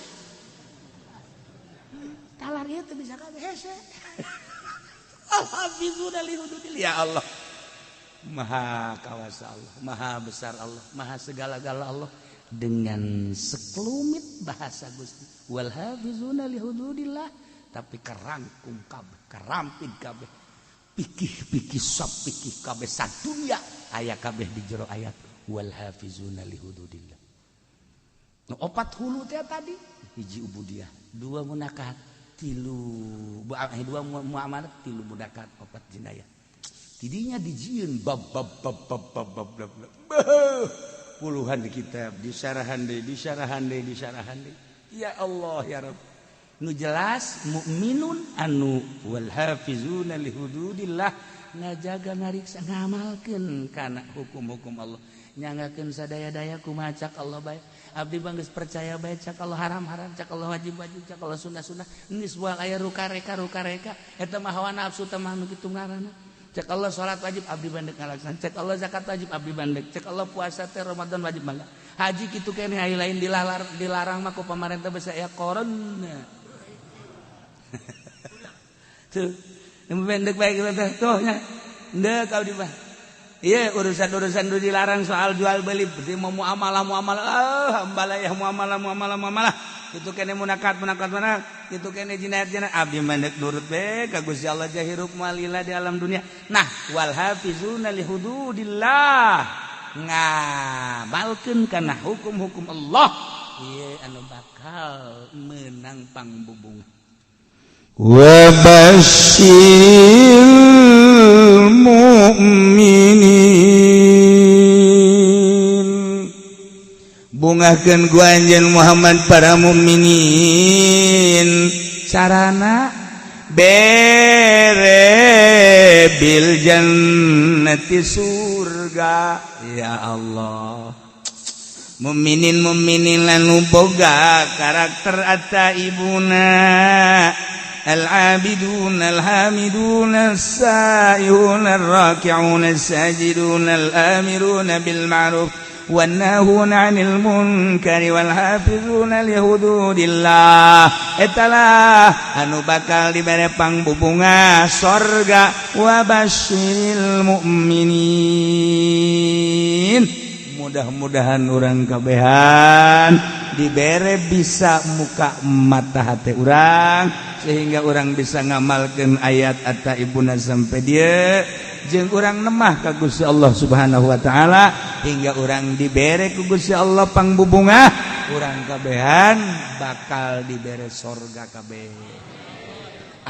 Speaker 2: talar ieu teu bisa kabeh, hese. Al hafizuna li hududillah. Ya Allah, maha kawasa Allah, maha besar Allah, maha segala-gala Allah. Dengan sekelumit bahasa Gusti wal hafizuna li hududillah, tapi kerangkum kabeh, kerampit kabeh, pikih-pikih sop pikih kabeh sadunya aya kabeh di jero ayat wal hafizuna li hududillah. Nu opat hulu teh tadi, hiji ubudiah, dua munakahat, tilu dua muamalah, tilu munakahat, opat jinayah. Tidinya dijieun bab bab bab bab bab bab bab, bab. Puluhan kitab disyarahan deui, disyarahan deui, disyarahan deui. Ya Allah ya Rabb, nu jelas mukminun anu wal hafizuna li hududillah, ngajaga ngariksa ngamalkeun kana hukum-hukum Allah, nyangakeun sadaya-daya kumaha cak Allah bae. Abdi mah geus percaya bae, cak Allah haram-haram, cak Allah wajib-wajib, cak Allah sunnah-sunnah, geus moal aya ruka-reka ruka-reka, eta mah hawa nafsu teh mah nu kitu ngaranna. Cek Allah salat wajib, abdi bandek ngalaksanan. Cek Allah zakat wajib, abdi bandek. Cek Allah puasa teh Ramadan wajib, mangga. Haji kitu keneh, aya lain dilalar, dilarang mah ku pamarentah bisa aya corona tuh, nu pendek bae teh tuh nya ndek abdi mah. Iya, urusan-urusan nu dilarang soal jual beli, berarti mau muamalah muamalah, ah ambalayah muamalah muamalah muamalah itu kene, munakat munakat mana itu kene, jinayat jinayat, abdi mandek nurut be ka Gusti Allah, jahirup malila di alam dunia. Nah, wal hafizuna li hududillah, ngamalkeun kana hukum-hukum Allah, ieu anu bakal menang pangbubung.
Speaker 1: Wa basyiril mu'minin, bungahkeun ku anjeun Muhammad para mukminin, carana bere bil jannati surga. Ya Allah, mukminin mukminin anu boga karakter atta ibuna al-abidun al-hamidun as-saihun ar-raki'un as-sajidun al-amirun bil ma'ruf wan-nahun 'anil munkari wal hafizuna li hududillah, etalah anu bakal dibere pangbubunga sorga. Wa basyiril mu'minin, mudah-mudahan urang kabehan dibere bisa muka mata hati urang sehingga urang bisa ngamalkan ayat atta ibuna sampai dia jeung urang nemah ka Gusti Allah Subhanahu wa taala hingga urang dibere ku Gusti Allah pangbubunga, urang kabehan bakal dibere sorga kabeh,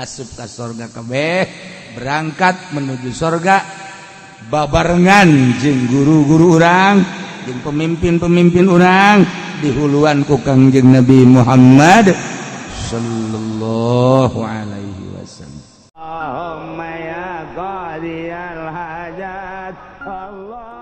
Speaker 1: asup ka sorga kabeh, berangkat menuju sorga babarengan jeung guru-guru urang jeung pemimpin-pemimpin urang, dihuluan ku Kangjeng Nabi Muhammad sallallahu alaihi wasallam.
Speaker 3: Allahumma ya qadiyal hajat Allah.